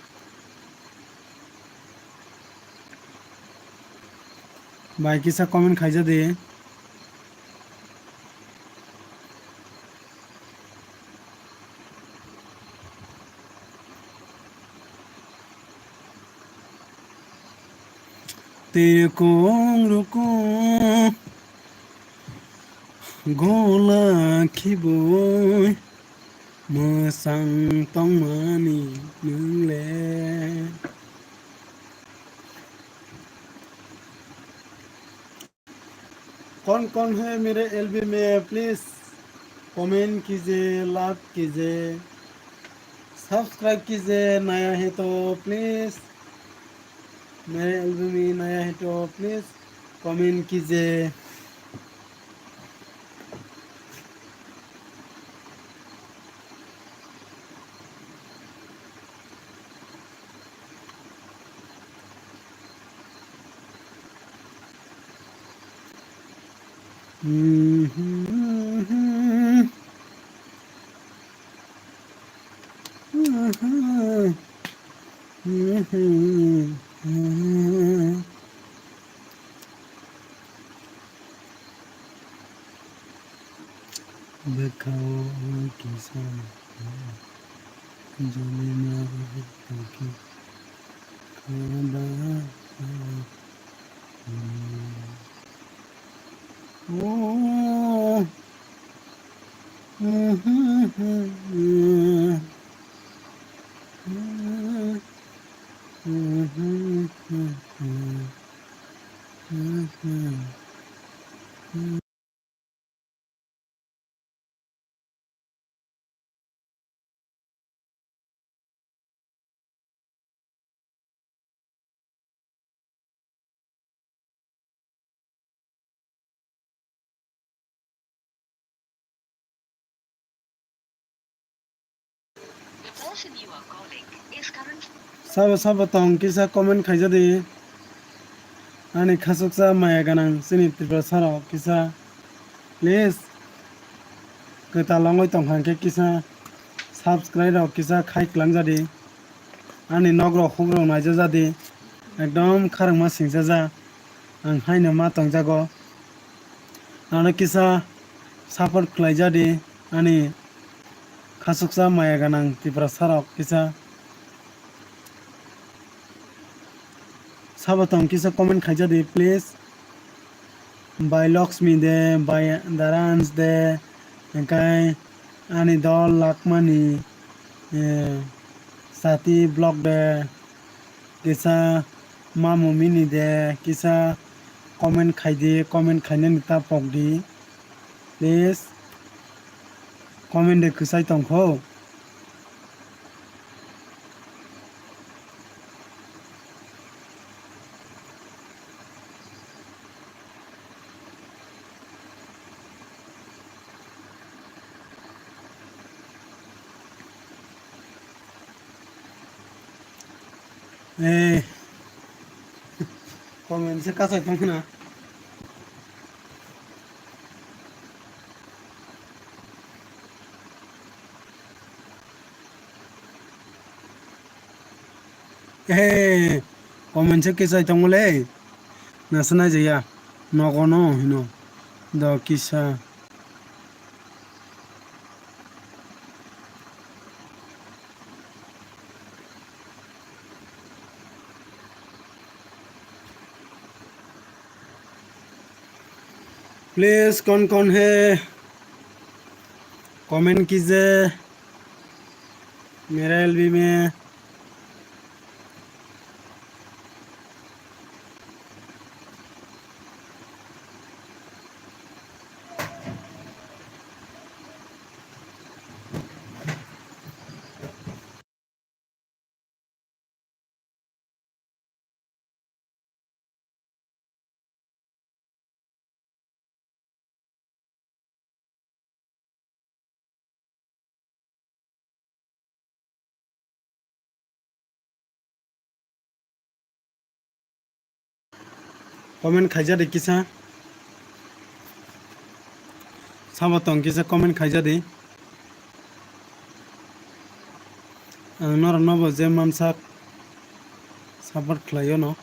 Bai kisa comment khaijadi. Twi rukung rukung gola khibui mwsang tongmani nwng le. कौन कौन है मेरे एलबी में, please comment कीजिए, लाइक कीजिए, सब्सक्राइब कीजिए, नया है तो प्लीज, मेरे एलबी में नया है तो प्लीज कमेंट कीजिए। Bwkhao kisa jolima tongkhe khaba. Oh. The person you are calling is currently Sabo sabo tong kisa comment khaijadi. Ani khasuksa maya ganang chini Tripura sarok kisa please kwtal wngwi tongkha khe kisa subscribe rok kisa khai kwlangjadi. Ani nokrok hukrok naijajadi. Ekdom kharangma singchaja. Ang haino ma tongjago. Ano kisa support khlaijadi ani khasuksa maya ganang Tiprasa rok kisa. Sabo tong kisa comment khaijadi please. Bai Lakshmi de, bai Darans de, hingkai ani dol Lakmani, eh, Sati vlog de, kisa Mamu Mini de, kisa comment khaidi, comment khainani ta pokdi. Please, comment de kwchai tongkho. Eh, comment se kasai tongkhna. He, comment se kisai tongmole. Nasa nai jaya. Nogo no hino. Do kisa. Please, कौन कौन है, comment कीजिए मेरा एलबी में। Comment khaijadi kisa. Sabo tong kisa comment khaijadi. Ang norok nobo je mansak support khlaio no.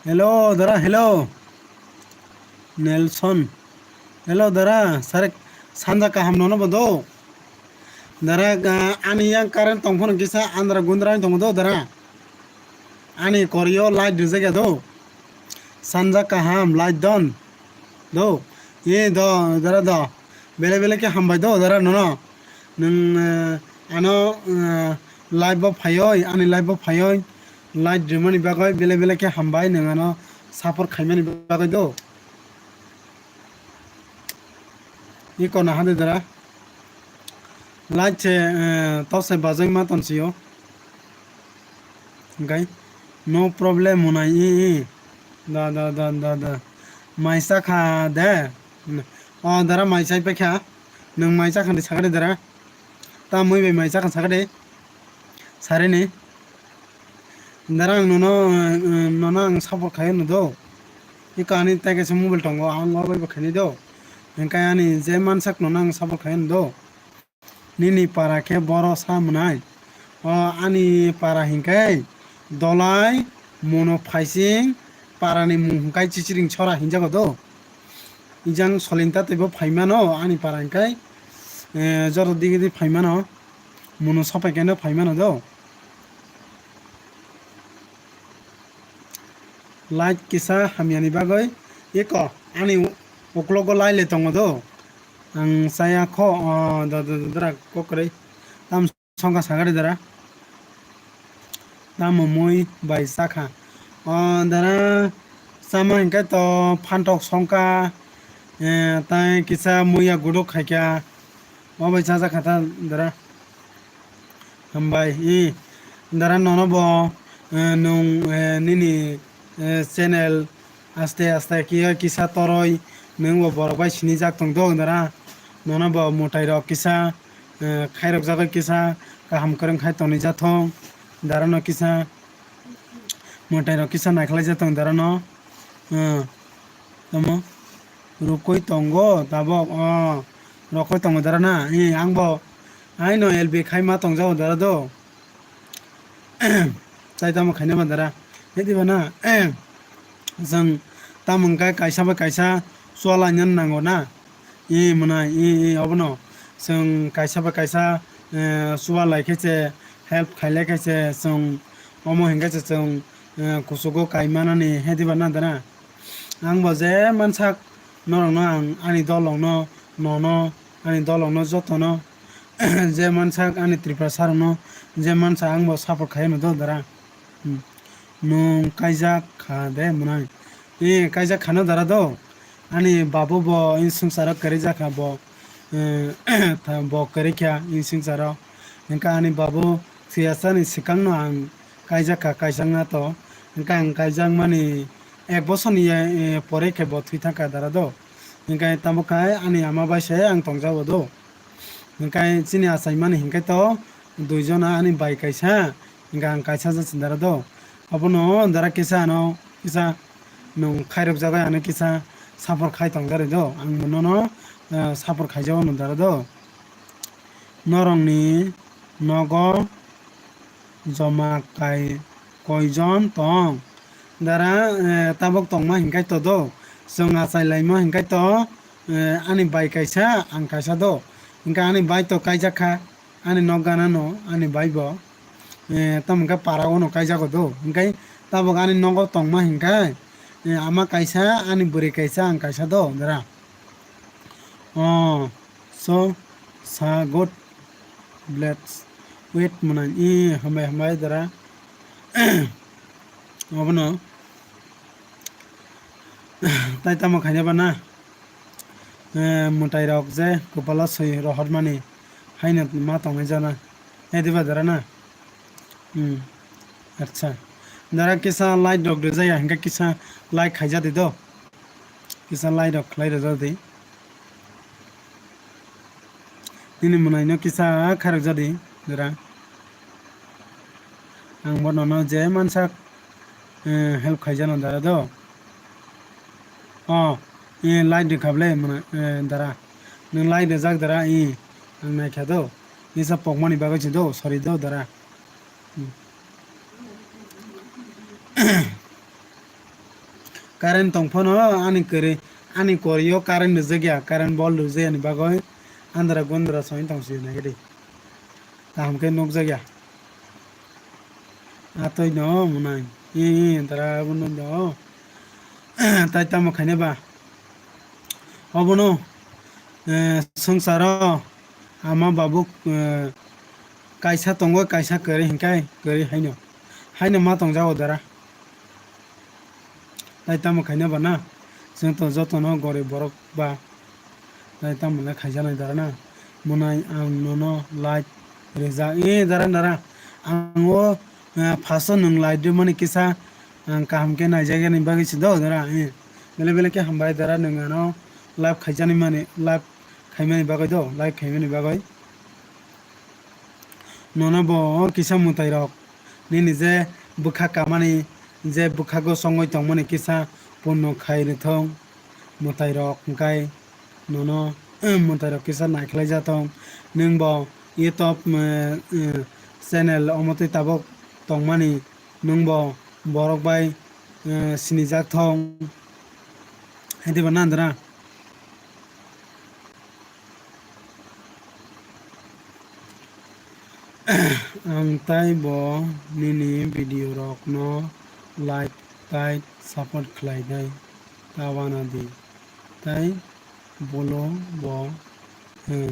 Hello, dara, hello. Nelson. Hello, dara, sare sanja kaham nono bo do. Dara, ah, ani yang current tong phano kisa andra gundra wng tongo do, dara. Ani korio light rijak ya do. Sanja kaham light don. Do. Ye do, dara do. Bele bele khe hambai do, dara nono. Nwng, eh, ano, eh, live bo phaioi, ani live bo phaioi, light rimani bagwi bele bele khe hambai nwng ano support khaimani bagwi do. Iko na hade dara. Light se, eh, tok se bajai ma ton sio. Hingkai no problem mwnai i, i. Da, da, da, da, da. Mai cha kha de. O, dara mai chai paikha. Nwng mai cha kha de sakha de dara. Ta mui bai mai cha kha sakha de. Sare ni. Dara ang nono, eh, nono ang support khaio no do. Iko ani tai kaisa mobile tongo, ang o bai bo khaini do. Hingkai ani je mansak nono ang support khaio no do. Nini para khe boro sa mwnai. O ani para hinkhe Dolai Mono Phaising, parani mung hinkhe Chichiring Chora hinjago do. Ijang Solinta teibo phaimano ani para hinkhe, eh, joto digi di phaimano, Mono sopai khe no phaimano do. Light kisa hamyani bagwi eko ani uklogo light le tongo do. Ang chaya kho, o, da, da, da, dara kokrwi. Tam songkha sakha de dara. Tamo mui bai chakha. O, dara chama hinkhe to phantok songkha, eh, tai kisa muya guduk khaikha. O bai chajakha ta dara. Hambai, i, dara nono bo, eh, nung, eh, nini, eh, channel aste aste kisa kisa toroi nwng bo borok bai sinijak tong do dara. Nono bo mwtai rok kisa, eh, khairok jagwi kisa kaham kwrwng khai toni jathong. Dara no kisa mwtai rok kisa naikhlai jathong dara no. Eh, tamo rukui tongo tabok, oh, rokoi tongo dara na? Eh, ang bo aino L B khai ma tongjago dara do. Tai tamo khaina ba dara? Hediba na, chwng tamo hwnkhe kaisa bai kaisa chualaina nango na? I mwnai, i, i, obono chwng kaisa bai kaisa, eh, chualai khe se, help khailai khe se chwng, omo hinkhe se chwng, eh, kuchugo kai manani, hediba na dara? Ang bo je mansak norokno ang ani dolrokno, nono, ani dolrokno jotono, je mansak ani Tiprasa rokno, je mansak ang bo support khai mano do dara. Hmm. Nwng kaijak kha de mwnai? Eh, kaijak khano dara do. Ani babu bo in swngcharo kwrwi jakha bo, eh, tha-, bo kwrwi kha in swngcharo. Hwnkhe ani babu thwiyasani swkangno ang kaijak kha, kaijakna to. Hwnkhe ang kaijakmani ek bosorni, eh, pore khe bo thwi thangkha dara do. Hwnkhe tamo khai ani ama bai se ang tongjago do. Hwnkhe chini achaimani hinkhe to duijona ani bai kaisa, hwnkhe ang kaisa ja chindara do. Abono dara kisa ano kisa nwng khairok jagwi ano kisa support khai tongjarwi do. Ang nono, eh, support khaijago no dara do. Norokni nogo joma kai koijon tong? Dara, eh, tabok tongma hinkhai to do. Chwng achai laima hinkhai to, eh, ani bai kaisa, ang kaisa do. Hwnkhe ani bai to kaijak kha, ani nok gana no, ani bai bo. Eh, tamo hwnkhe para o no kaijago do. Hwnkhe tabok ani nogo tongma hinkhai, eh, ama kaisa, ani bwrwi kaisa, ang kaisa do, dara. Oh, so, sa good. Blades. Wait mwnai. I, hambai, hambai, dara. Obono. Tai tamo khaina ba na? Eh, mwtai rok je kwpalo swi rohormani. Haino ma tongnai jana. Eh, diba dara na? Hmm. Acha. Dara kisa like rok rijaya, hingke kisa like khaijadi do. Kisa like rok khlai rwjadi. Nini mwnaino kisa khairok jadi, dara. Ang bo nono je mansak eh, help khaijano dara do. Oh, eh, like rwkha ble mwnai, eh, dara. Nwng like rwjak dara, eh, ang naikha do. Nisa pokmani bagwi se do, sorry do dara. Hmm. Current tong phano ani kwrwi, ani korio current rwjak ya, current bol rwjak yani bagwi andra gondra songwi tong sio nai di. Kaham khe nukjak ya. Atoi no mwnai. Ee, ee, dara abono do. Tai tamo khaina ba. Obono, eh, swngcharo ama babu, eh, kaisa tongo, kaisa kwrwi hinkai kwrwi haino. Haino ma tongjago dara. Tai tamo khaina ba na? Chwng to jotono gorib borok ba. Tai tamo le khaijaknai dara na? Mwnai ang nono like rijak. Eh, dara, dara. Ang o, eh, first o nwng like rwmani kisa ang kaham khe naijak yani bagwi se do dara. Eh, bele bele khe hambai dara nwng ano like khaijaknai mani, like khaimani bagwi do, like khaimani bagwi. Nono bo kisa mwtai rok nini je bwkha kamani, je bwkhago chongwi tongmani kisa punno khai rwthwng mwtai rok, hwnkhe nono mwtai rok kisa naikhlai jathwng. Nwng bo YouTube, eh, eh, channel omo twi tabuk tongmani, nwng bo borok bai, eh, sinijak thwng. Hai diba na, dara? Ang tai bo nini video rok no like tai support khlai nai ta wana di. Tai bolo bo, eh,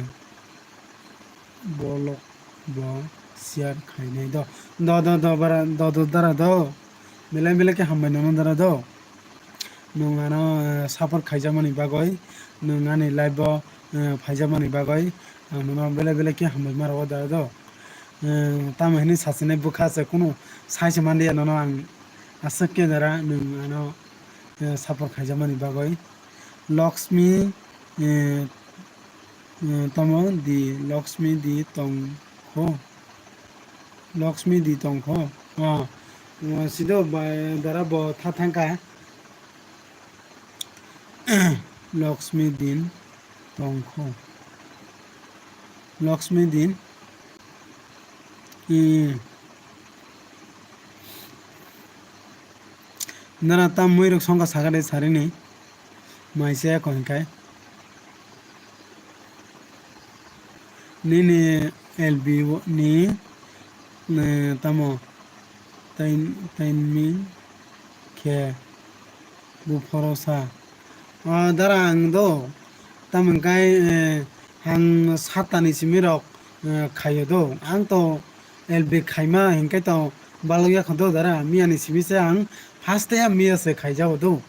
bolok bo share khainai do. Do, do, do, bara, do, do, dara do. Belai belai khe hambai nono dara do. Nwng ano, eh, support khaijakmani bagwi, nwng ani live o, eh, phaijakmani bagwi, ang nono belai belai khe hambai ma rwo dara do. Eh, tamo hinwi sachinai bwkha se kunu sai se manliya nono ang aswk khe dara nwng ano, eh, support khaijakmani bagwi. Lakshmi, eh, eh, tamo di Lakshmi di tongkho. Lakshmi di tongkho. Ah, ah, sido bai dara bo tha thangkha. Lakshmi din tongkho. Lakshmi din. Hmm. Nara tam mui rok songkha sakha de sarini. Maise ko hinkai. Nini L B ni, eh, tamo tain-, taiming khe buphoro sa. O dara ang do, tamo hinkai, eh, ang satani simi rok, eh, khaio do. Ang to L B khaima hinkai to balok ya kho do dara, miya ni simi se ang first time miya se khaijago do.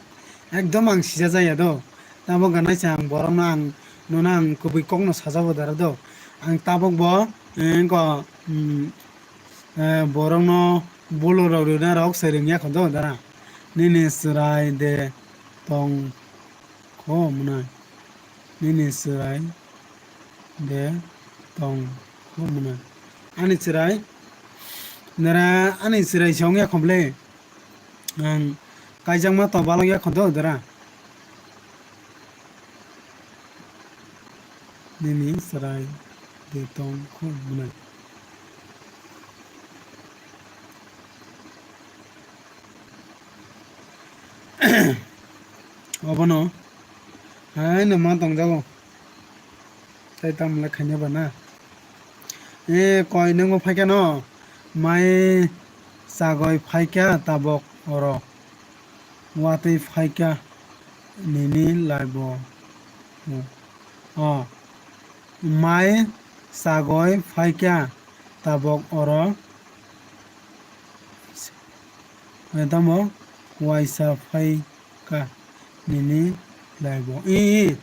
Ekdom ang sija jaya do. Tamo ganai se ang borok no ang, nono ang kubui kok no sajabo dara do. Ang tabok bo, eh, ko, mm, eh, borok no bolo rok rwna rok se rwngya kho do dara. Nini chwrai de tong kho mwnai. Nini chwrai de tong kho mwnai. Ani chwrai, nara ani chwrai se wngya kho bwle. Ang kaijakma to balok ya kho do dara. Nini chwrai de tong kho mwnai. Obono hai no ma tongjago. Tai tamo le khaina ba na? E koi nungbo phaikha no? Mai chagoi phaikha tabok oro. Watwi phaikha nini laibo. O. Mai chagoi phaikha tabok oro. Tamo waisa phai ka nini laibo. I, i,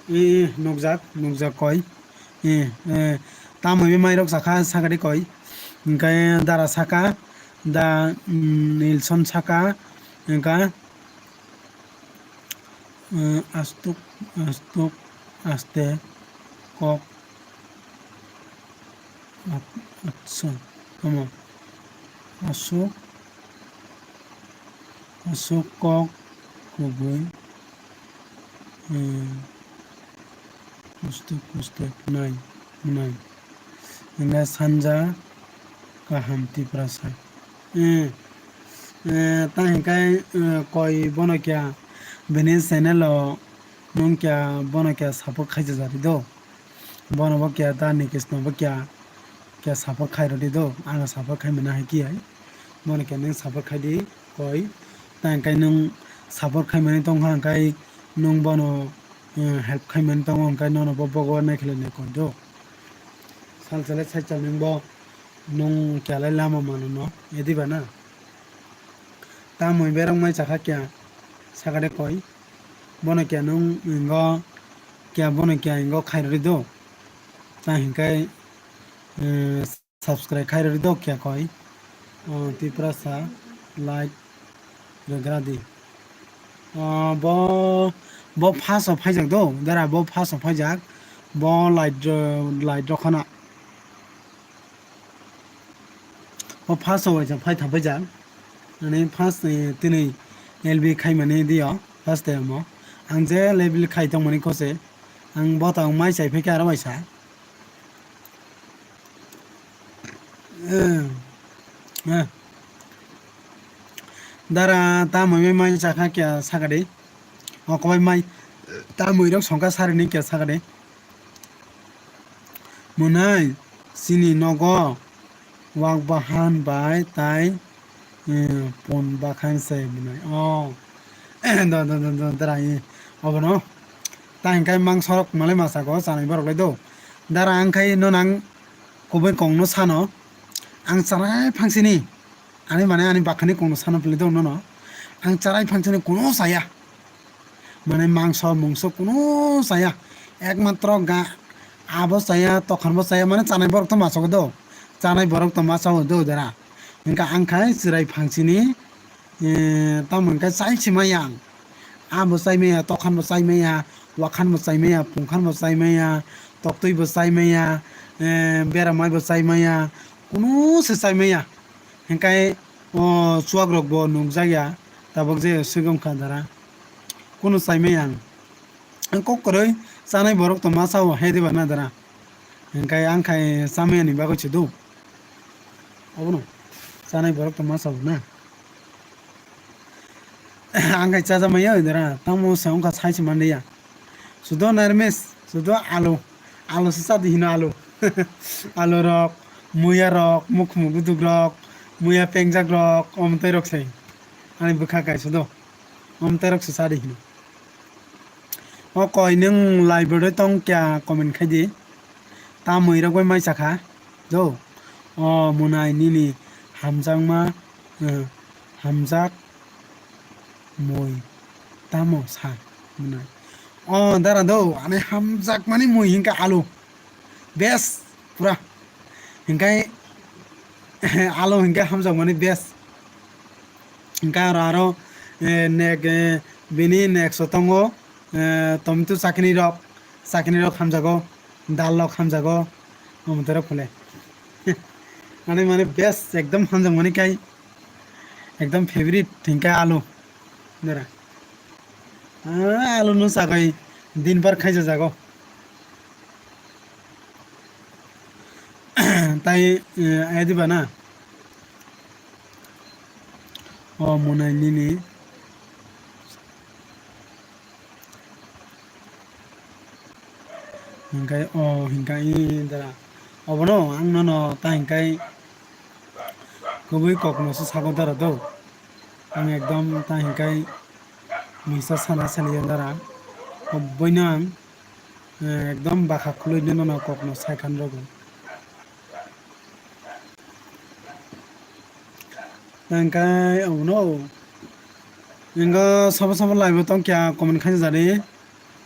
i, i, nukjak, nukjak koi. I, eh, tamo mairok sakha, sakha de koi. Hingke dara saka, da, mm, Nilson saka, hingka, eh, astuk, astuk, aste, kok, At-, acha, tamo. Aswk, Aswk kok kubui, eh, pustuk pustuk nai, nai. Hingkhe sanja kaham Tiprasa. Eh, eh, ta hingkhe, eh, koi bono kya bini channel o nwng kya bono kya support khaijajak do. Bono bo kya ta Nikesh no bo kya, kya support khai rwdi do, ano support khai mani hai kiyai. Bono kya nwng support khai di koi. Ta hingkhe nwng support khai mani tong kha hingkhe nwng bono, eh, help khai mani tongo hingkhe nono bo bogo nai khe nai koi do. Sal sale sai chal nwng bo nwng kya lai lama mano no, ediba na. Tamoni berok mai chakha kya sakade koi. Bono kya nwng ingo kya bono kya ingo khai rwdi do. Ta hingkhe, eh, subscribe khai rwdi do kya koi. Oh, Tiprasa like rwgra di. Oh, bo, bo first o phaijak do. Dara bo first o phaijak. Bo light, light rok khana. O first o waisa phai thang phai jak. Ani first ni tini L B khai mani dio first time o. Ang je level khai tong mani kose. Ang bota mai chai phai khe aro waisa. Eh, eh. Dara ta moi mai mai chakha kya sakadi. O koi mai ta moi rok songkha sari ni kya sakadi. Mwnai, chini nogo wak bahan bai tai, eh, pun bakhan se mwnai. Oh. Do, do, do, do, dara, eh, obono. Ta hingkai mangsorok malai masa ko chanai borok lai do. Dara ang khai no nang kubui kong no sano. Ang chanai phangsini. Ani mane ani bakhani kongno sana pili do nono. Ang charai phansani kuno saya. Mane mangso mungso kuno saya. Ekmatro ga abo saya, tokhan bo saya, mane chanai borok to masogo do. Chanai borok to masogo do dara. Hingka ang khai chirai phansini, eh, tamo hingka chai si maya ang. Abo chai maya, tokhan bo chai maya, wakhan bo chai maya, pungkhan bo chai maya, toktwi bo chai maya, eh, beramai bo chai maya, kuno se chai maya. Hingkai o chuwak rok bo nukjak ya, tabuk je swigong kha dara. Kunu chai maya ang. Ang kok kwrwi chanai borok to ma chao hai diba na dara. Hingkai ang khai chamaya ni bagwi se do. Obono chanai borok to ma chao na. Ang khai chaja maya dara, tamo se wngkha sai se manliya. Sudo narmis, sudo alu. Alu se chadi hino alu. Alu rok, muya rok, mukhmu guduk rok, muya pengjak rok, omtoi rok se. Ani bwkha kai sudo. Omtoi rok se chadi hino. O koi nwng live rw tong kya comment khai di. Tamwi rok bai mai chakha. Jo. O mwnai nini hamjakma, eh, hamjak mui tamo sa mwnai. O dara do, ani hamjakmani mui hinkhe alu. Best pura. Hinkhe alu hinkhe hamjakmani best. Hinkhe aro, aro, eh, nek, eh, bini next o tongo, eh, tomato chakni rok, chakni rok hamjago, dal rok hamjago, omote rok phule. Ani mane best ekdom hamjakmani kai. Ekdom favorite hinkhe alu. Dara. Ah, alu no chagai din par khaija jago. Tai, eh, aya diba na? O mwnai nini. Hingkai o hingkai dara. Obono ang nono ta hingkai kubui kokno se sago dara do. Ang ekdom ta hingkai misa sana saliya dara. Oboino ang, eh, ekdom bakha khului nono kokno saikhan rogo. Tangkai obono. Ingo sabo sabo live o tong kya comment khaina jani,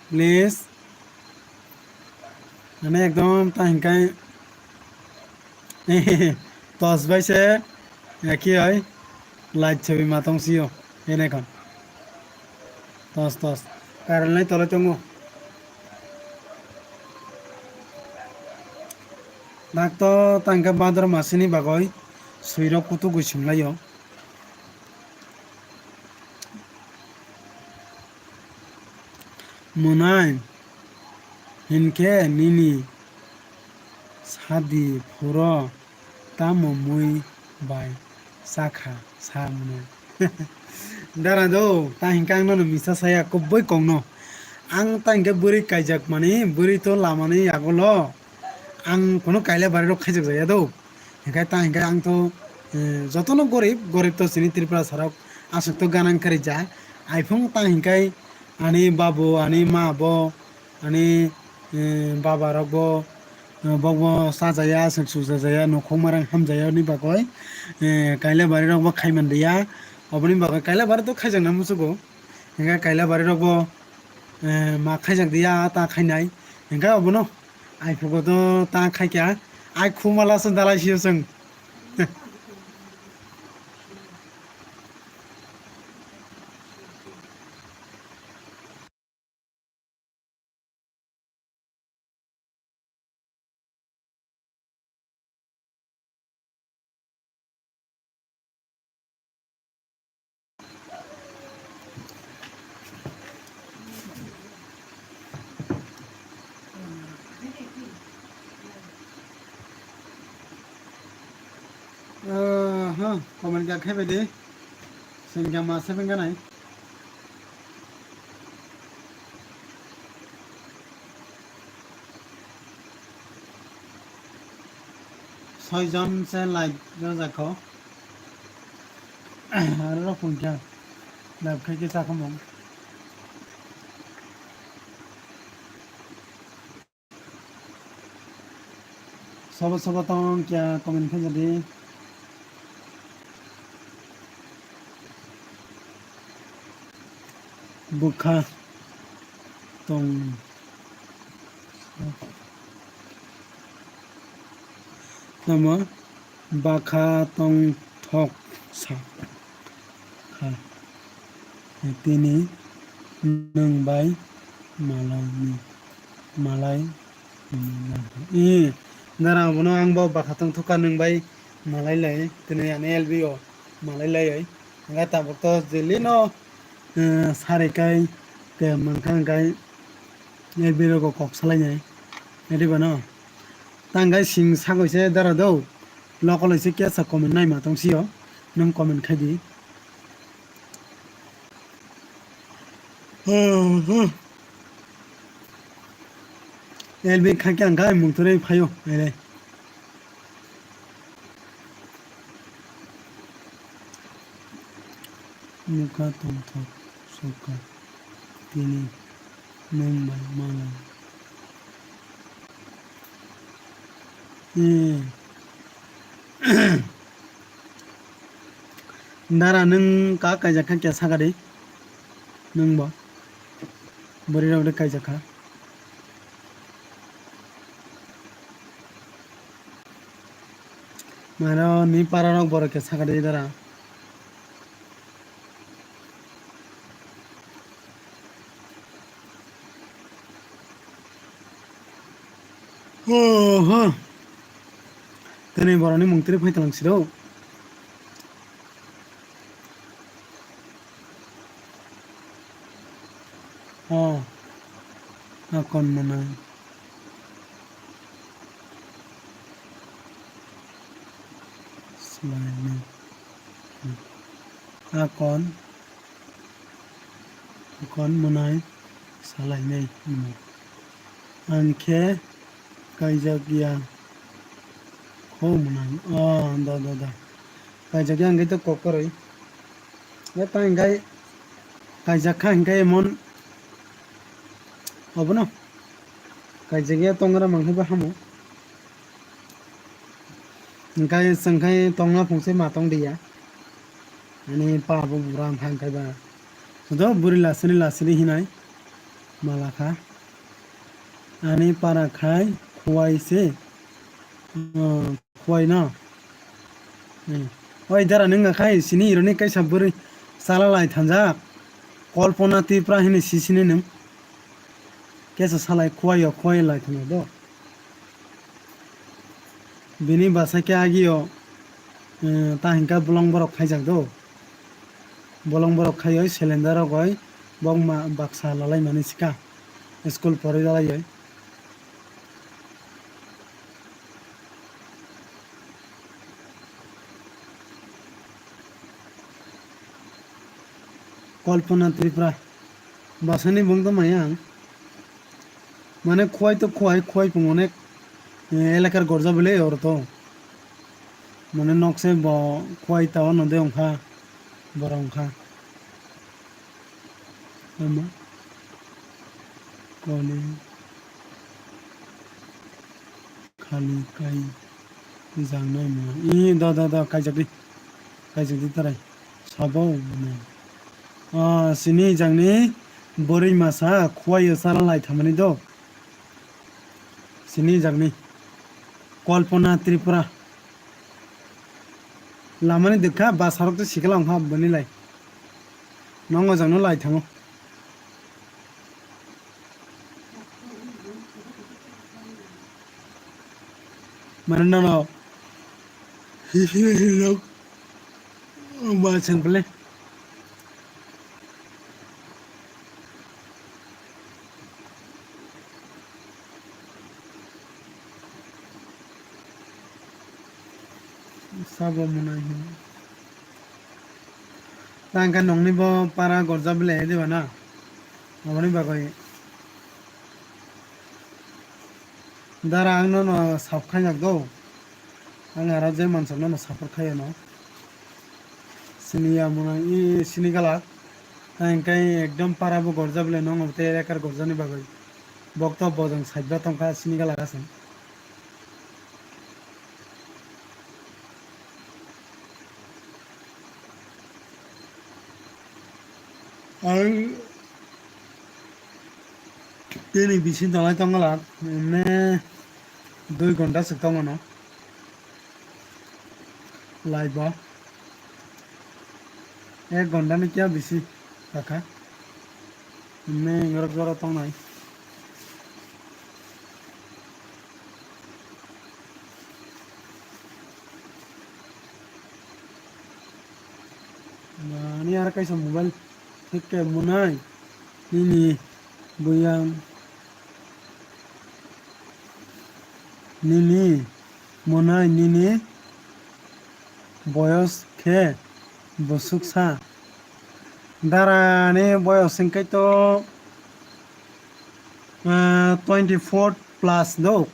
please. Mane ekdom ta hingkai tos bai se eki oi light chebi ma tong sio ene kon. Tos, tos. Kairwlnai tolai tongo. Dakto tangkhe bador masini bagwi swirok kutuk gwi swnglaio. mwnai hinkhe nini sadi phuru tamo mui bai chakha sa mwnai. Dara do, ta hinkhe ang nono misa saya kubui kokno. Ang ta hinkhe bwrwi kaijak mani, bwrwi to lamani yagulo ang kunu kaila barirok khaijak jaya do. Hinkhe ta hinkhe ang to, eh, jotono gorib, gorib to chini Tripura sarok aswk to ganang kwrwi ja. Aiphung ta hinkhe ani babu, ani ma bo, ani, eh, baba rok bo, eh, bokbo chajaya, aswk sujajaya, nokhong marang hamjaya ni bagwi, eh, kaila barirok bo khaiman diya. Oboni bagwi kaila bari to khaijakna muchugo. Hinkhe kaila barirok bo, eh, ma khaijak diya, ta khainai. Hinkhe obono aiphugo to ta khaikha. Ai khumala se dalai sio chwng. Aha, comment khe khe bai de. Sengkha ma se bengkha nai. Soi jon se like rwjakho. Aro rok pungkha. Like khai khe chakhamung. Sobo sobo tong kya comment khai jadi. Bwkha tong. Tamo bakha tong thok sa kha. Tini nwng bai malai ni, malai ni. Eh, dara bono ang bo bakha tong thok kha nwng bai malai lai. Tini ani L B o malai lai oi. Nga tabuk to jeli no, eh, sari kai te mankha kai. L B rogo kok salai nai. Eri bano. Tang gai sing sagoi se dara do. Lokol se kesa comment nai ma tong sio. Nung comment khai di. L B khai khe ang gai mung tore phaio. Ere. Nukha tongthok sokha tini nwng bai malai. Eh. Dara nwng ka kaijak kha kya sakari? Nwng bo. Bwrwi rok de kaijak kha. Mano ni para rok borok khe sakha de dara. Oho. Tini borok ni mung tiri phai talang siro. O, akon mwnai swlainai. Akon, akon mwnai swlainai. Ang khe kaijak ya kho mwnai. O, da, da, da. Kaijak ya hwnkhe to kok kwrwi. Ya ta hwnkhe kaijak kha hwnkhe emon obono. Kaijak ya tongra mang khe bo hamo. Hwnkhe chwng khe tongna phung se ma tong di ya. Ani pa bo bura wngkha hwnkhe ba. Joto bwrwi lasini lasini hinai mala kha. Ani para khai khuwai se, uh, khuwai no. Eh, oi dara nwng khai sini ironi kaisa bwrwi chala lai thanjak. Kolpona Tripura hini sisini nwng. Kesa salai khuwai o khuwai lai thangna do. Bini bwsai khe agio, eh, ta hwnkhe bolong borok khaijak do. Bolong borok khaioi cylinder rogoi bokma baksa lalai mani sika. School pori jalai. Kalpana Tripura. Basani bung to maya ang. Mane khwai to khwai, khwai pung onek, eh, elakar gorja bele oro to. Mane nokse bo khwai ta ono de ongkha, borok ongkha. Ama. Kali. Khali kai. Jangnai ma. I da, da, da, kaijak di. Kaijak di tarai. Sabo mane. Ah, sini jangni boroi masa khuaio sala lai thamani do. Sini jagni Kalpana Tripura. Lamani dekha basarok to sikla ongkha bani lai. Nongo jangno lai thango. Mane nono. Hihi hihi rok. Ba sen pele. Sabo mwnai hwn. Tang khe nongni bo para gorja bele diba na? Aboni bagwi. Dara ang nono sap khainyak do. Ang aro je mansok nono support khai ano. Sini ya mwnai i sini gala. Tang khe ekdom para bo gorja bele nongo tei ekar gorjani bagwi. Bokto bojong side ba tongkha sini gala aswng. Ang tini bisi dalai tongla, emne dui ghonta se tongo no. Live o. Ek ghonta ni kya bisi kaka. Emne ingrok jora tongnai. Ani ar kaisa mobile thik khe mwnai nini buyang nini mwnai nini boyos khe bwswksa. Dara ni boyos hwnkhe to, ah, twenty four plus do.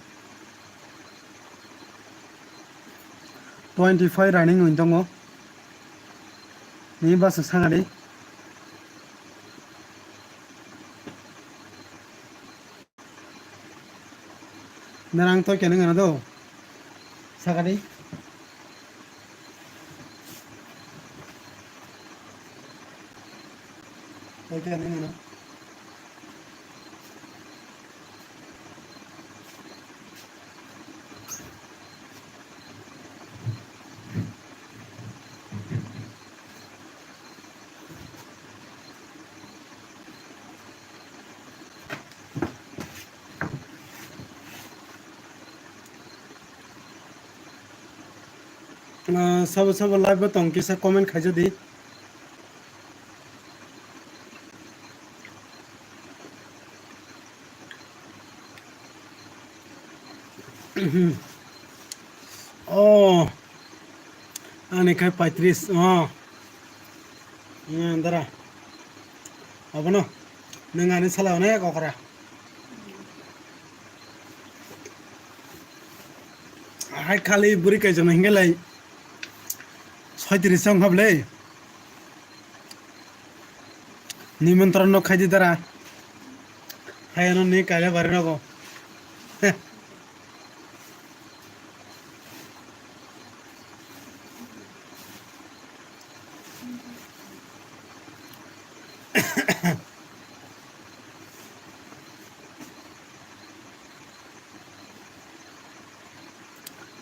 Twenty five running wng tongo. Ni bwswk sakani. Nang twi khe nang ano do. Sakani. Twi khe nang ano. Ah, sabo sabo live bo tong kisa comment khaijadi. Oh, ani khai paitris. Oh. Hmm, dara. Abono. Nang ani sala onek okra. Hai khali buri kaijak na hinga lai. Soitris wng kha bwle. Nimontron no khaidi dara. Hayano ni kaila bari nogo.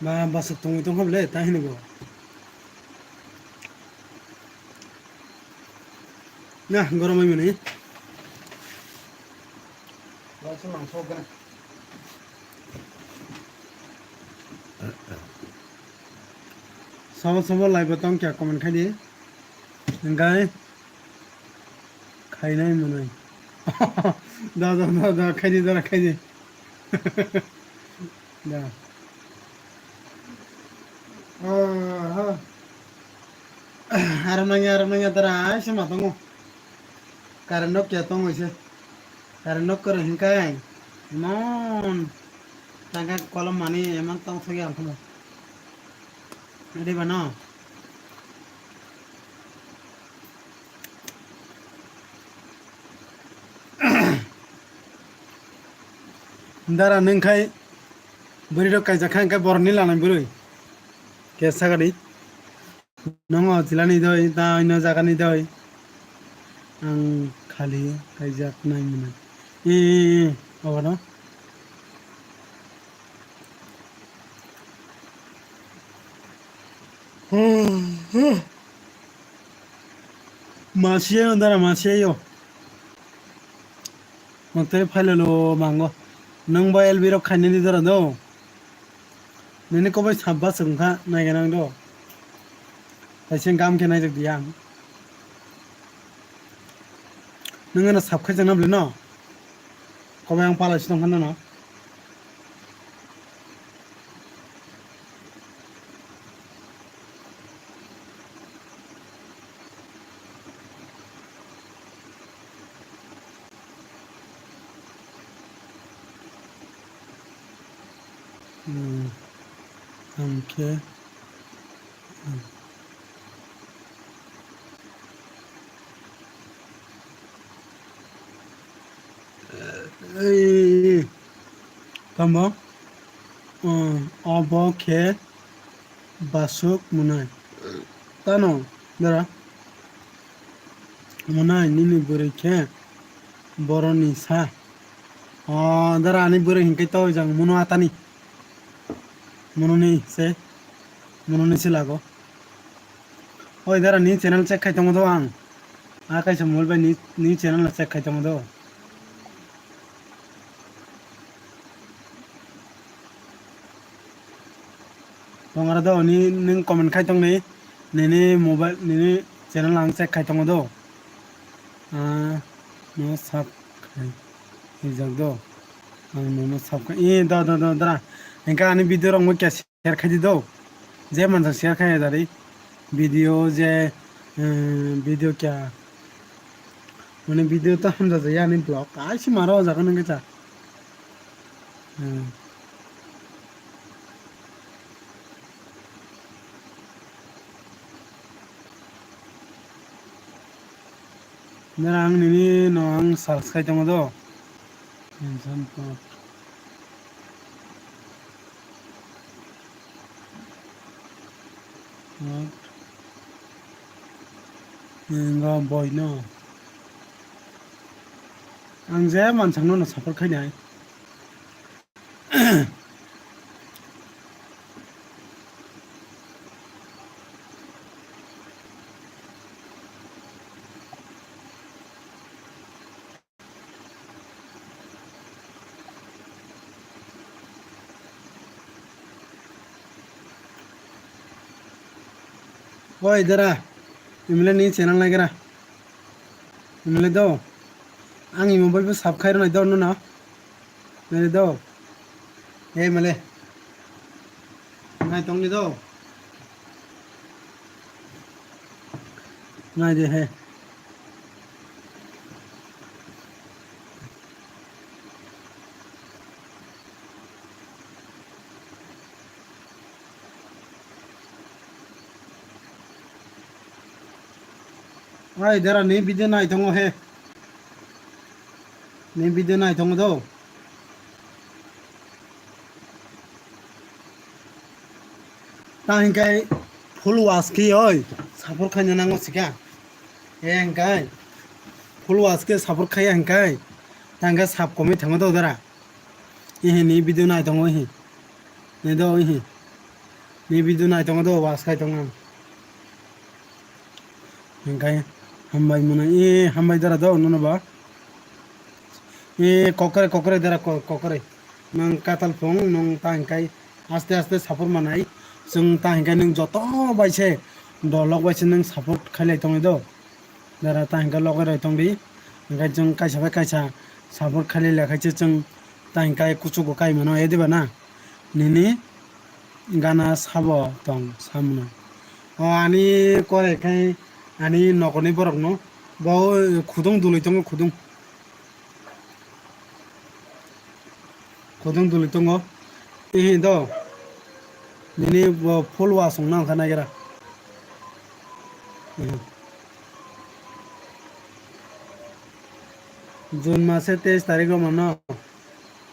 Ba, bwswk tongwi tongkha bwle, ta hini bo. Na, gorom oi mani. Sabo sabo live o tong kya comment khai di. Hingkai. Khainai mwnai. Da, da, da, da, khaidi, da, khaidi. Da. Aha. Aram nangya, aram nangya, dara, ai se ma tongo. Current nok kya tongo se. Current nok kore hinkai. Mon. Tangka kolom mani emang tong thogya ang khomo. Ade bano. Dara nwng khai bwrwi rok kaijak kha, hwnkhe borokni lanai bwrwi. Khe sagadi. Nongo chilani doi, ta ino jagani doi. Ang khali kaijak nai mwnai. E, e, e, obono. Masiya yo dara, masiya yo. Mote phailolo mango. Nwng bo L B rok khainani dara do. Nini kobai sabba swngkha naiganang do. Kaisa gam khe naijak di ang. Nwng ano sab khai chana bwlwi no. Kobai ang pala si tongkha nono. Hmm. Ang khe, hmm. Ei, tamo? Hmm, obo khe basuk mwnai. Tano, dara? Mwnai, nini bwrwi khe boroni sa. O, dara, ani bwrwi hinkhe to jang muno atani. Munoni se, munoni se lago. Oi, dara, ni channel check khai tongo do ang. A kaisa mobile bai ni, ni channel no check khai tongo do. Tongara do ni nwng comment khai tong ni, nini mobile, nini channel ang check khai tongo do. Ah, no sub khai rijak do. Ang nono sub khai, e, da, da, da, da. Hingke ani video rok mo kya share khai di do. Je manjak share khai dari. Video je, eh, video kya. Mane video ta hamjak ya ani vlog. Ai si maro jaga nang kisa. Hmm. Nara ang nini no ang search khai tongo do. Mention pot. Not. Enga boy no. Ang je mansang no no support khai nai. Oi dara, imle ni channel nai gra. Imle do. Ang imo bai bo sub khai rwnai do no no. Nai do. Ei male. Nai tong ni do. Nai de he. Ai dara ni video nai tongo he. Ni video nai tongo do. Ta hingkai full watch khe oi support khaina nango sika. E hingkai full watch khe support khaiya hingkai. Ta hingkai sub komwi thango do dara. Ihi ni video nai tongo ihi. Ni do ihi. Ni video nai tongo do watch khai tongo. Hingkai hambai mwnai, e, hambai dara do, nono ba. E, kokore, kokore dara, ko-, kokore. Nang katal phung, nung ta hingkai aste aste support manai. Chwng ta hingkai nung joto bai se, dolok bai se nung support khailai tongwi do. Dara ta hingkai loge roi tongdi. Hingkai chwng kaisa bai kaisa Support khailai le khai se chwng tang kai kuchugo kai mano, ediba na? Nini gana sabo tong samno. O ani kore khai ani nokoni borokno bo khudung dului tongo, khudung. Khudung dului tongo. Ihi do. Nini bo full wasung nang kha nagira. Ihi. June mase teis tarik rok mano.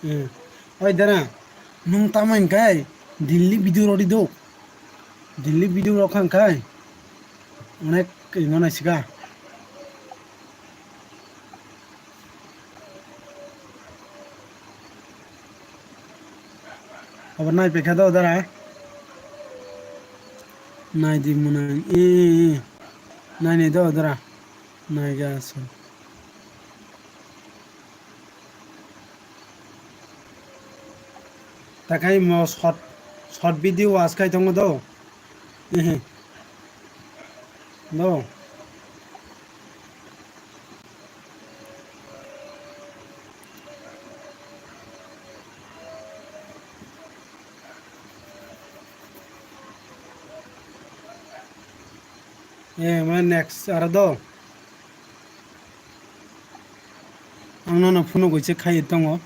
Ihi. Oi dara, nung tamo hinkai daily video rodi do. Daily video rok kha hinkai. Onek ino naisika. Abo nai pekha do dara. Nai di mwnang. E, e, e. Nai nai do dara. Nai ga so. Takai mo short, short video was kai tongo do. Ehe. No. Eh, ma next aro do. Ang nono phunugwi se khai tongo.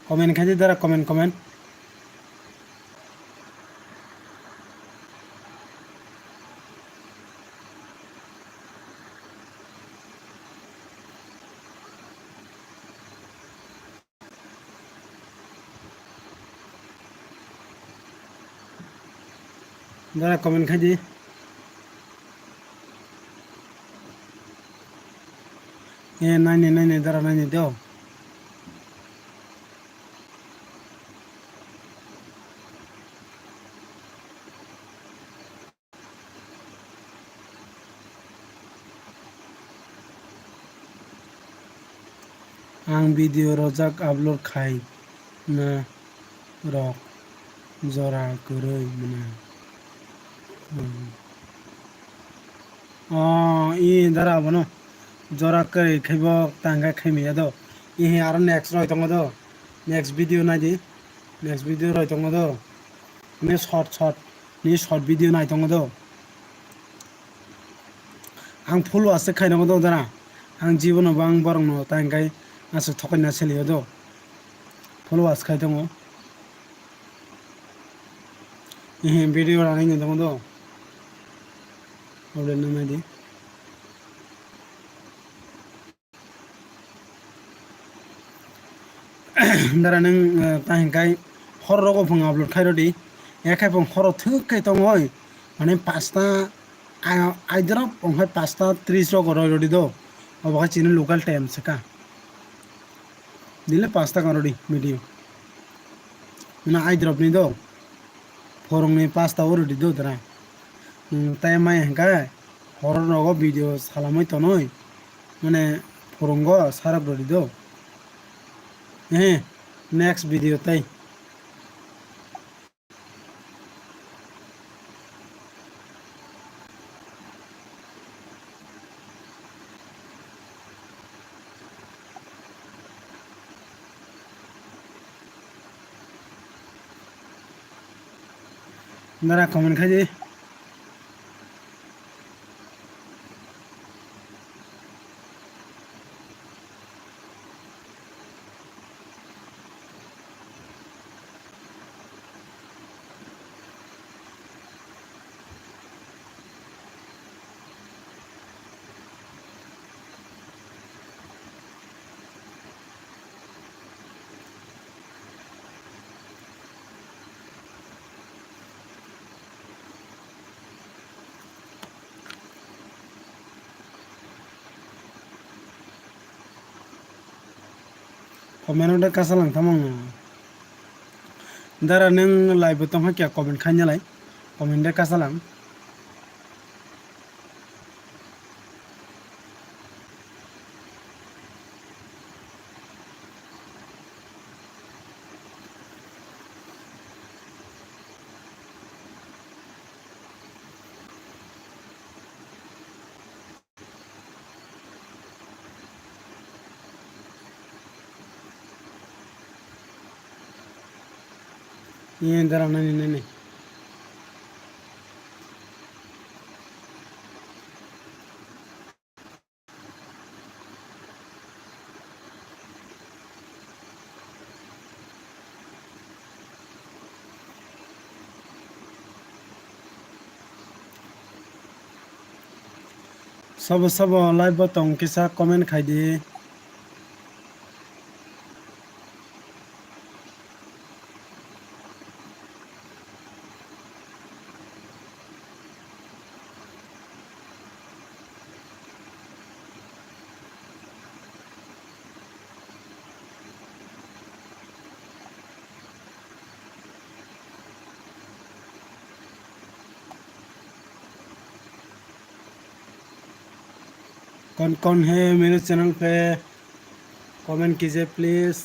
Comment khai di dara, comment, comment. Dara comment khai di. Eh, naini, naini, dara naini do. Ang video rojak upload khai na rok jora kwrwi mwnang. Hmm. Oh, i dara abono jora kwrwi khaibo tangkha khaimaya do. Ihi aro next roi tongo do. Next video nai di. Next video roi tongo do. Ni short short. Ni short video nai tongo do. Ang full watch se khai tongo do dara. Ang jibono bo ang borok no ta hingkai aswk thokaina seliyo do. Full watch khai tongo. Ehe, video ranaino tongo do. Problem no mai di. Dara nwng, eh, ta hingkai hor rogo phung upload khai rodi. Yakhai phung horo thwk khai tongoi. Mane pasta, a-, aidrop ongkhai pasta tris rogo roi rodi do. Obo khai chini local time se kha. Dile pasta kang rodi video. Mane aidrop ni do. Phorongni pasta o rodi do dara. Nwng tai mai hingkha horo rogo video salamai tonoi. Mane phoronggo sarok rodi do. Eh, next video tai. Nara comment khai di. Comment de kasalang tamang no. Dara nwng live bo tongkha kya comment khaina lai. Comment de kasalang. Iyan dara nani nani. Sabo sabo live bo tong kisa comment khai di. कौन कौन है मेरे चैनल पे, कमेंट कीजिए please.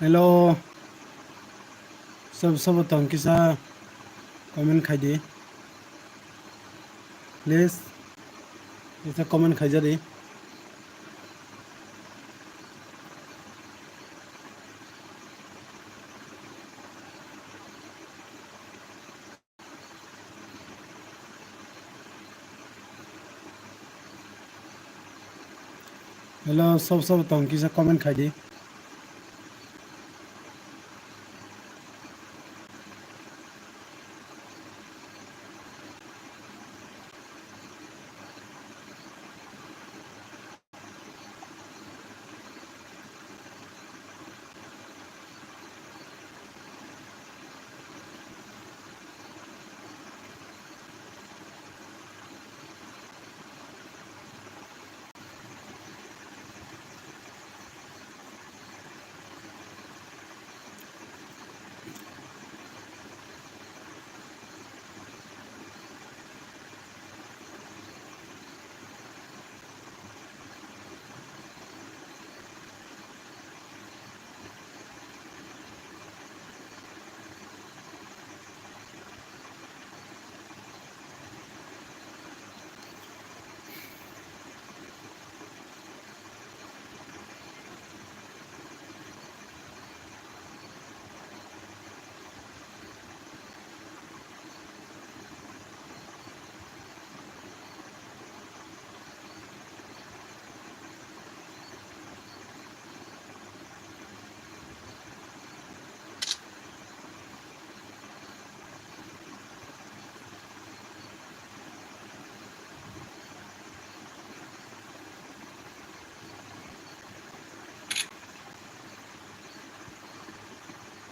Hello. Sab sabo tong kisa comment khai di. Please. Kisa comment khai jadi. Hello, sob sob tong kisa comment khai di.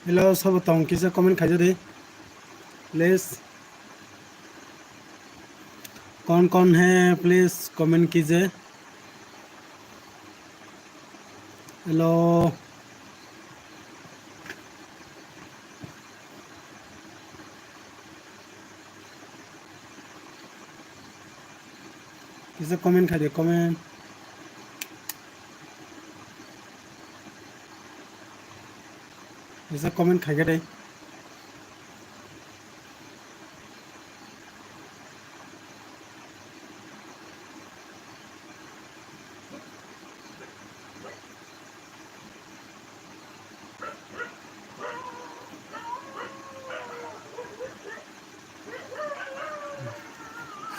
Hello, sabo tong kisa comment khaijadi, please. कौन कौन है, please comment कीजिए. Hello. Kisa comment khaidi, comment. Kisa comment khaikha dai.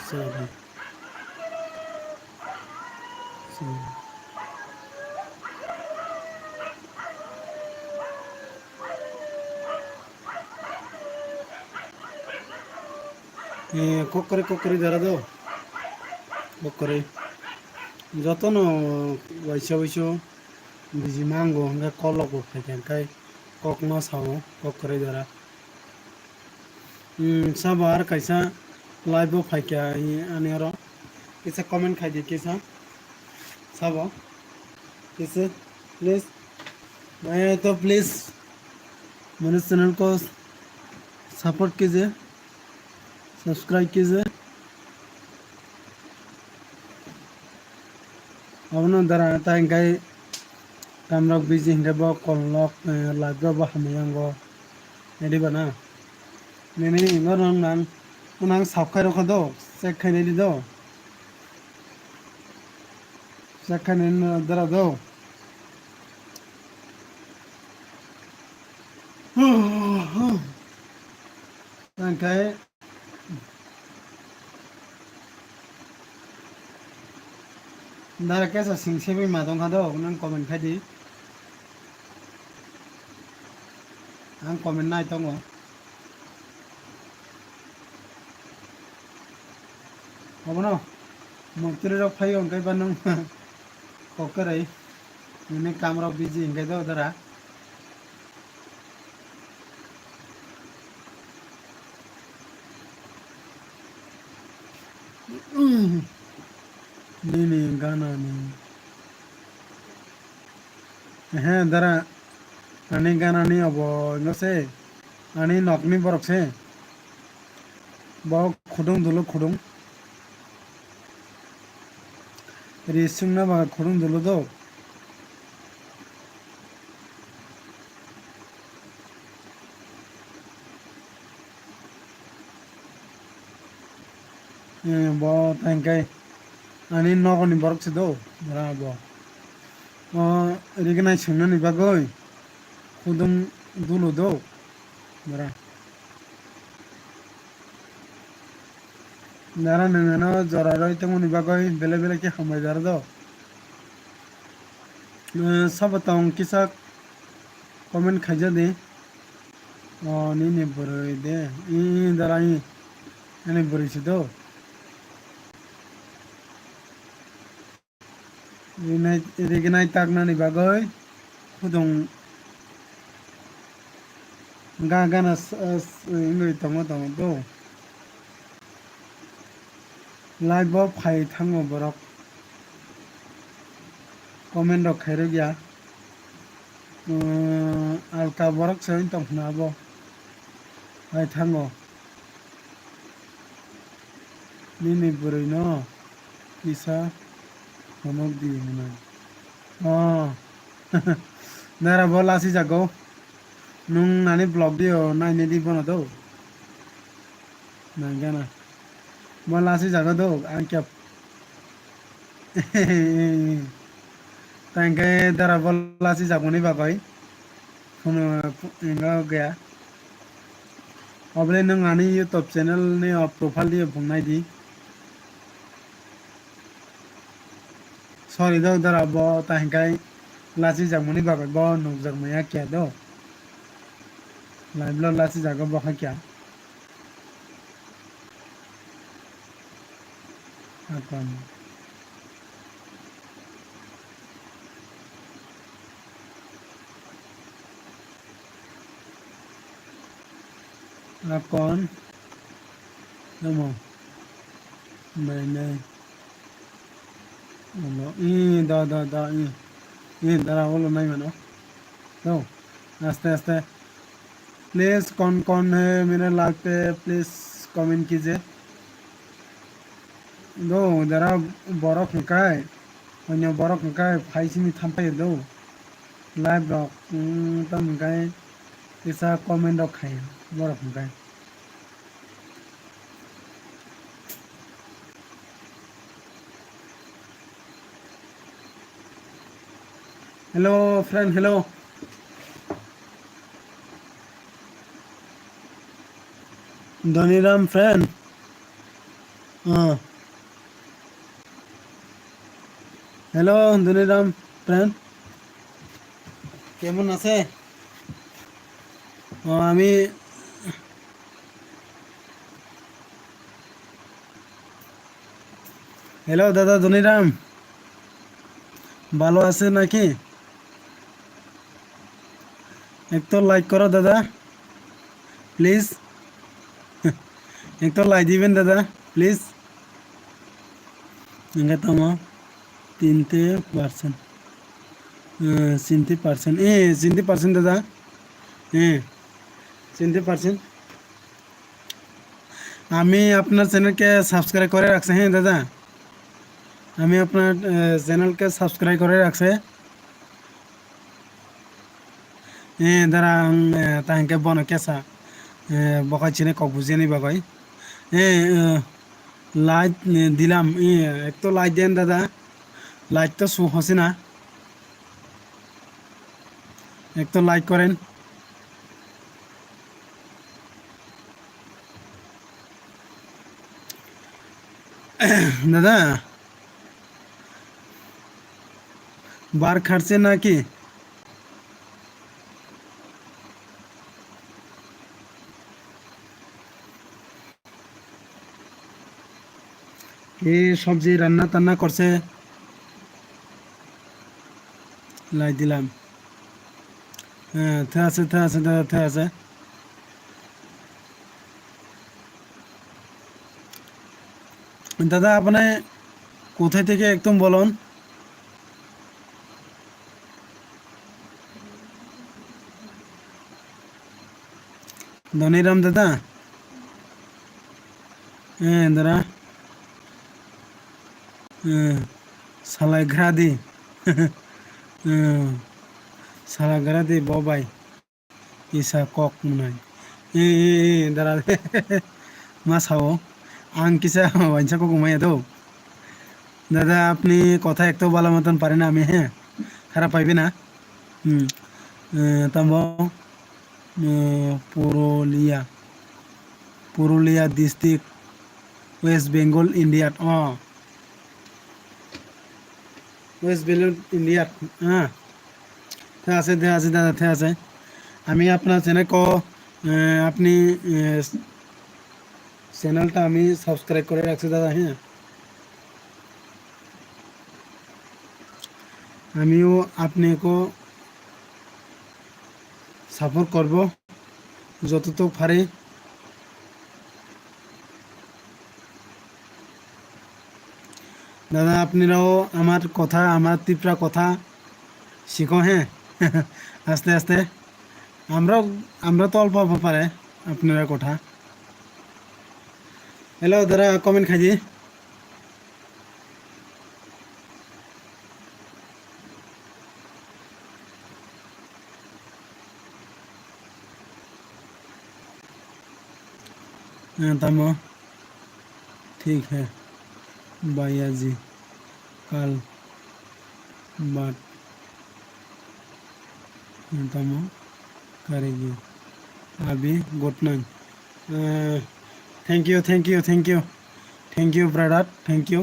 Sorry. Sorry. Eh, kokore kokore dara do. Kokore. Joto no waisa waiso biji mango hingke kolok bo phaikha hingke kok ma sao kokore dara. Hmm, sabo ar kaisa live bo phaikha ani oro. Kisa comment khaidi kisa. Sabo. Kisa please. Maya to please. Mane channel ko support kije. Subscribe kije. Abono dara ta hingke kamrok biji hingke bo kolok, eh, live rok bo hamya yango. Nedi bana. Nini ingo nang nang. Nang sab khai rokha do. Check khai nedi do. Check khai nedi dara do. Hingke Dara kesa sing sebui ma tongkha do, nang comment khai di. Ang comment nai tongo. Obono murti rok phaio hingke ba nung kok kwrwi. Nini kam rok busy hingke do dara. Nini gana ni. Ehe, dara. Ani gana ni obo, no se. Ani nok ni borok se. Bo khudung dulu khudung. Ri sungna ba khudung dulu do. Eh, bo tangkai ani nokni borok se do, bora bo. O, rignai swngnani bagwi khudung dulu do, bora. Dara nwng ano jora rwi tongmani bagwi belai belai khe hambai dara do. Eh, sabo tong kisa comment khaijadi. O, nini bwrwi de. I, i, dara i. Ani bwrwi se do. Rinai, rignai taknani bagwi khudung ga gana s-, s-, wngwi tongo, tongo do. Live bo phai thango borok. Comment rok khairokya. Umm, alka borok se wng tong khna abo. Phai thango. Nini bwrwi no kisa phunuk di hwnwi. Oh. Nara bo lasi jago. Nung nani vlog di o, naini di bono do. Nang gana. Bo lasi jago do, ang kya. Tangke dara bo lasi jagoni bagwi. Phunu inga gaya. Obole nung ani YouTube channel ni o profile di phungnai di. Sorry do dara bo ta hingkai lasi jakmani bagwi bo nukjak maya kya do. Live lo lasi jago bo hakya. Akon. Akon. Tamo. Nai, nai. Olo. I, da, da, da, i. I, dara, olo nai mano. To. Aste, aste. Please, kon, kon hai mere live pe, please comment kije. Do, dara borok hwnkhe, onyo borok hwnkhe phai simi thamphaio do. Live rok, mm, tamo hwnkhe kisa comment rok khai borok hwnkhe. Hello, friend, hello. Dhoniram friend. Ah. Hello, Dhoniram friend. কেমন আছে? ও, আমি হ্যালো দাদা ধনিরাম, ভালো আছে নাকি? একটু লাইক করো দাদা, প্লিজ। একটু লাইক দিবেন দাদা, please. Enggak tamo, tinte percent. Eh, tinte percent. Eh, tinte percent দাদা। হ্যাঁ, tinte percent. আমি আপনার চ্যানেলকে সাবস্ক্রাইব করে রাখছি, হ্যাঁ দাদা, আমি আপনার, আহ, চ্যানেলকে সাবস্ক্রাইব করে রাখছি। Eh, dara ang, eh, ta hingke bono kesa, eh, bokhai chini kok bujiyani bagwi. Eh, eh, like, eh, dilam, eh, ekto like den dada, like to su hosi na, ekto like koren. দাদা, বার খাচ্ছে নাকি? কি সবজি রান্না টান্না করছে? লাই দিলাম। হ্যাঁ, ঠিক আছে, ঠিক আছে দাদা, ঠিক আছে। দাদা, আপনি কোথায় থেকে একদম বলুন? ধনিরাম দাদা? হ্যাঁ, দাদা। হ্যাঁ, সালাই ঘাদি। হ্যাঁ, সালাই ঘাদি, বাবাই। Isa kok mwnai. E, e, e, dara. Ma sao? Ang kisa wainsa kok maya do. দাদা, আপনি কথা একটু ভালো মতন পারেন আমি, হ্যাঁ? খারাপ পাইবে না। হুম। এ, tamo, এ, পুরুলিয়া। Purulia district, West Bengal, India. Oh. West Bengal, India. হ্যাঁ। ঠিক আছে, ঠিক আছে দাদা, ঠিক আছে। আমি আপনার চ্যানেল ক-, এ, আপনি, এ, চ্যানেলটা আমি সাবস্ক্রাইব করে রাখছি দাদা, হ্যাঁ। আমিও আপনাকে সাপোর্ট করব যতটুকু পারি। দাদা, আপনারাও আমার কথা, আমার ত্রিপুরা কথা শিখো, হ্যাঁ? আস্তে আস্তে। আমরাও, আমরা তো অল্প অল্প পারে আপনারা কথা। হ্যালো, দাদা, কমেন্ট খাইজি। हाँ, tamo। ठीक है, भैया जी, कल बात। Tamo karigi. Abi good night. Eh, thank you, thank you, thank you. Thank you, brother. Thank you.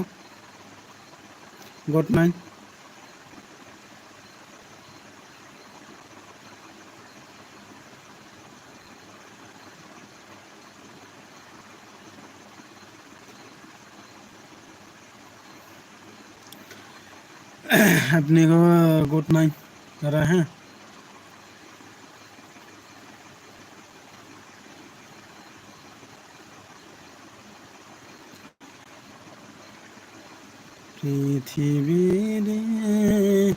Good night. আপনি গো, গুড নাইট, তারা, হ্যাঁ। Prithibi re,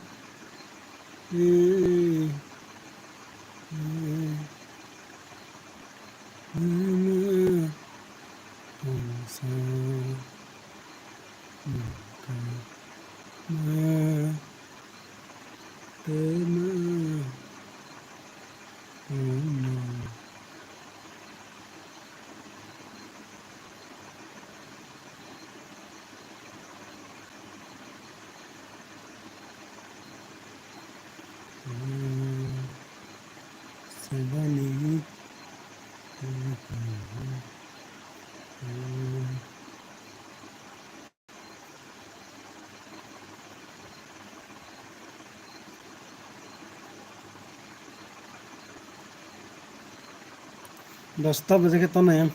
Dosta baje khe tonai ang.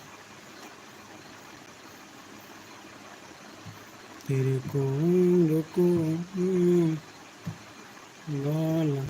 Tirikung rukung gola.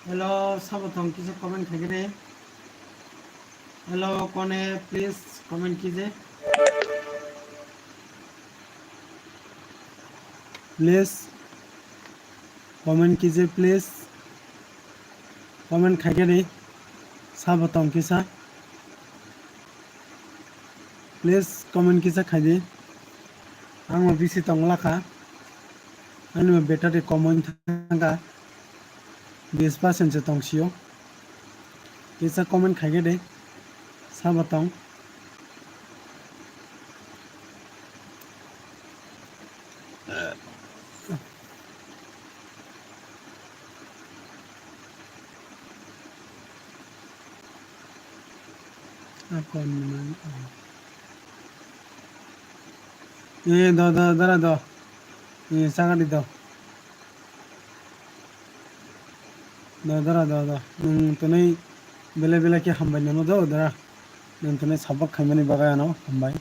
Hello, sabo tong kisa comment khaikhe de. Hello, kone, please comment kije. Please comment kije, please. Comment khaikhe de. Sabo tong kisa. Please comment kisa khaidi. Ang bo bisi tong lakha. Ani bo battery komoi thangkha. Bis percent se tong sio. Kisa comment khaikhe de. Sabo tong. Akon ni man. Eh, do, do, dara do. Eh, sagadi do. Do, dara do, do. Nung tonoi bele bele ke hambai nano do, dara. Nung tonoi sabak khaimani bagai ano hambai.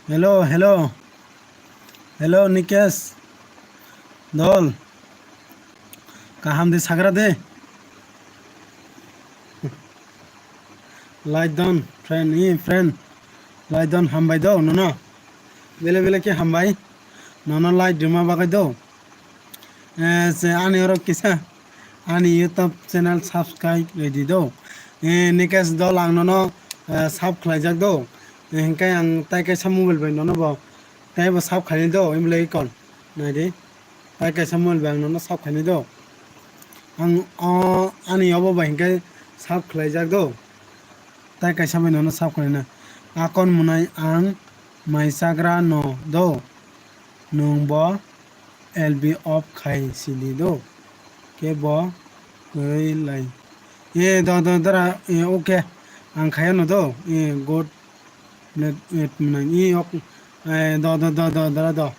Hello, hello. Hello, Nikesh. Dol. Kaham de sagra de. Like don, friend, eh, friend. Like don, hambai do, nono. Bele bele ke hambai. Nono like dima bagai do. Eh, se ani oro kisa. Ani YouTube channel subscribe ready do. Eh, Nikesh dol ang nono, eh, sub khlaijak do. Eh, hingkai ang tai kaisa mobile bai nono bo. Tai bo sub khaini do, imlai kon. Nai di. Tai kaisa mobile bai ang nono sap khainai do. Ang o ani obo bai hinkhe sap khlaijak do. Tai kaisa bai nono sap khlaina. Akon mwnai ang mai chagra no do. Nwng bo L B off khai sidi do. Kebo kwrwi lai. E do do dara, e, okay. Ang khayo no do. E, good. Blade, e, mwnai. E, ok. E, do do do do dara do.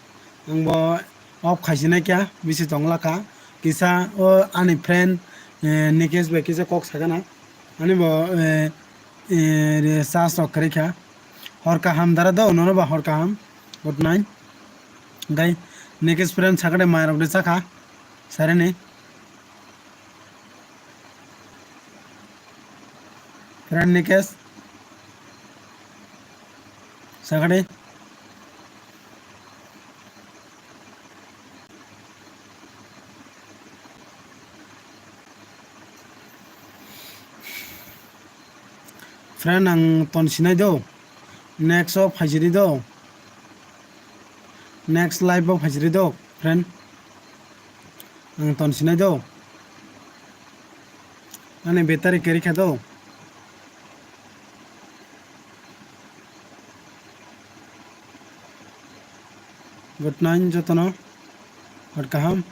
Ang bo off khai sinai kya. Bisi tong laka. Kisa o ani friend, e, Nikesh bai kisa kok sagana. Ani bo, e, e, re, charge rok kwrwi kha. Hor kaham dara do, nono ba hor kaham. Good night. Gai, Nikesh friend sakade mai rok de chakha. Sare ni. Friend Nikesh. Sakade. Friend, ang ton sinai do. Next o phaisiri do. Next live o phaisiri do, friend. Ang ton sinai do. Ani battery kwrwi kha do. Good night jotono. Hor kaham.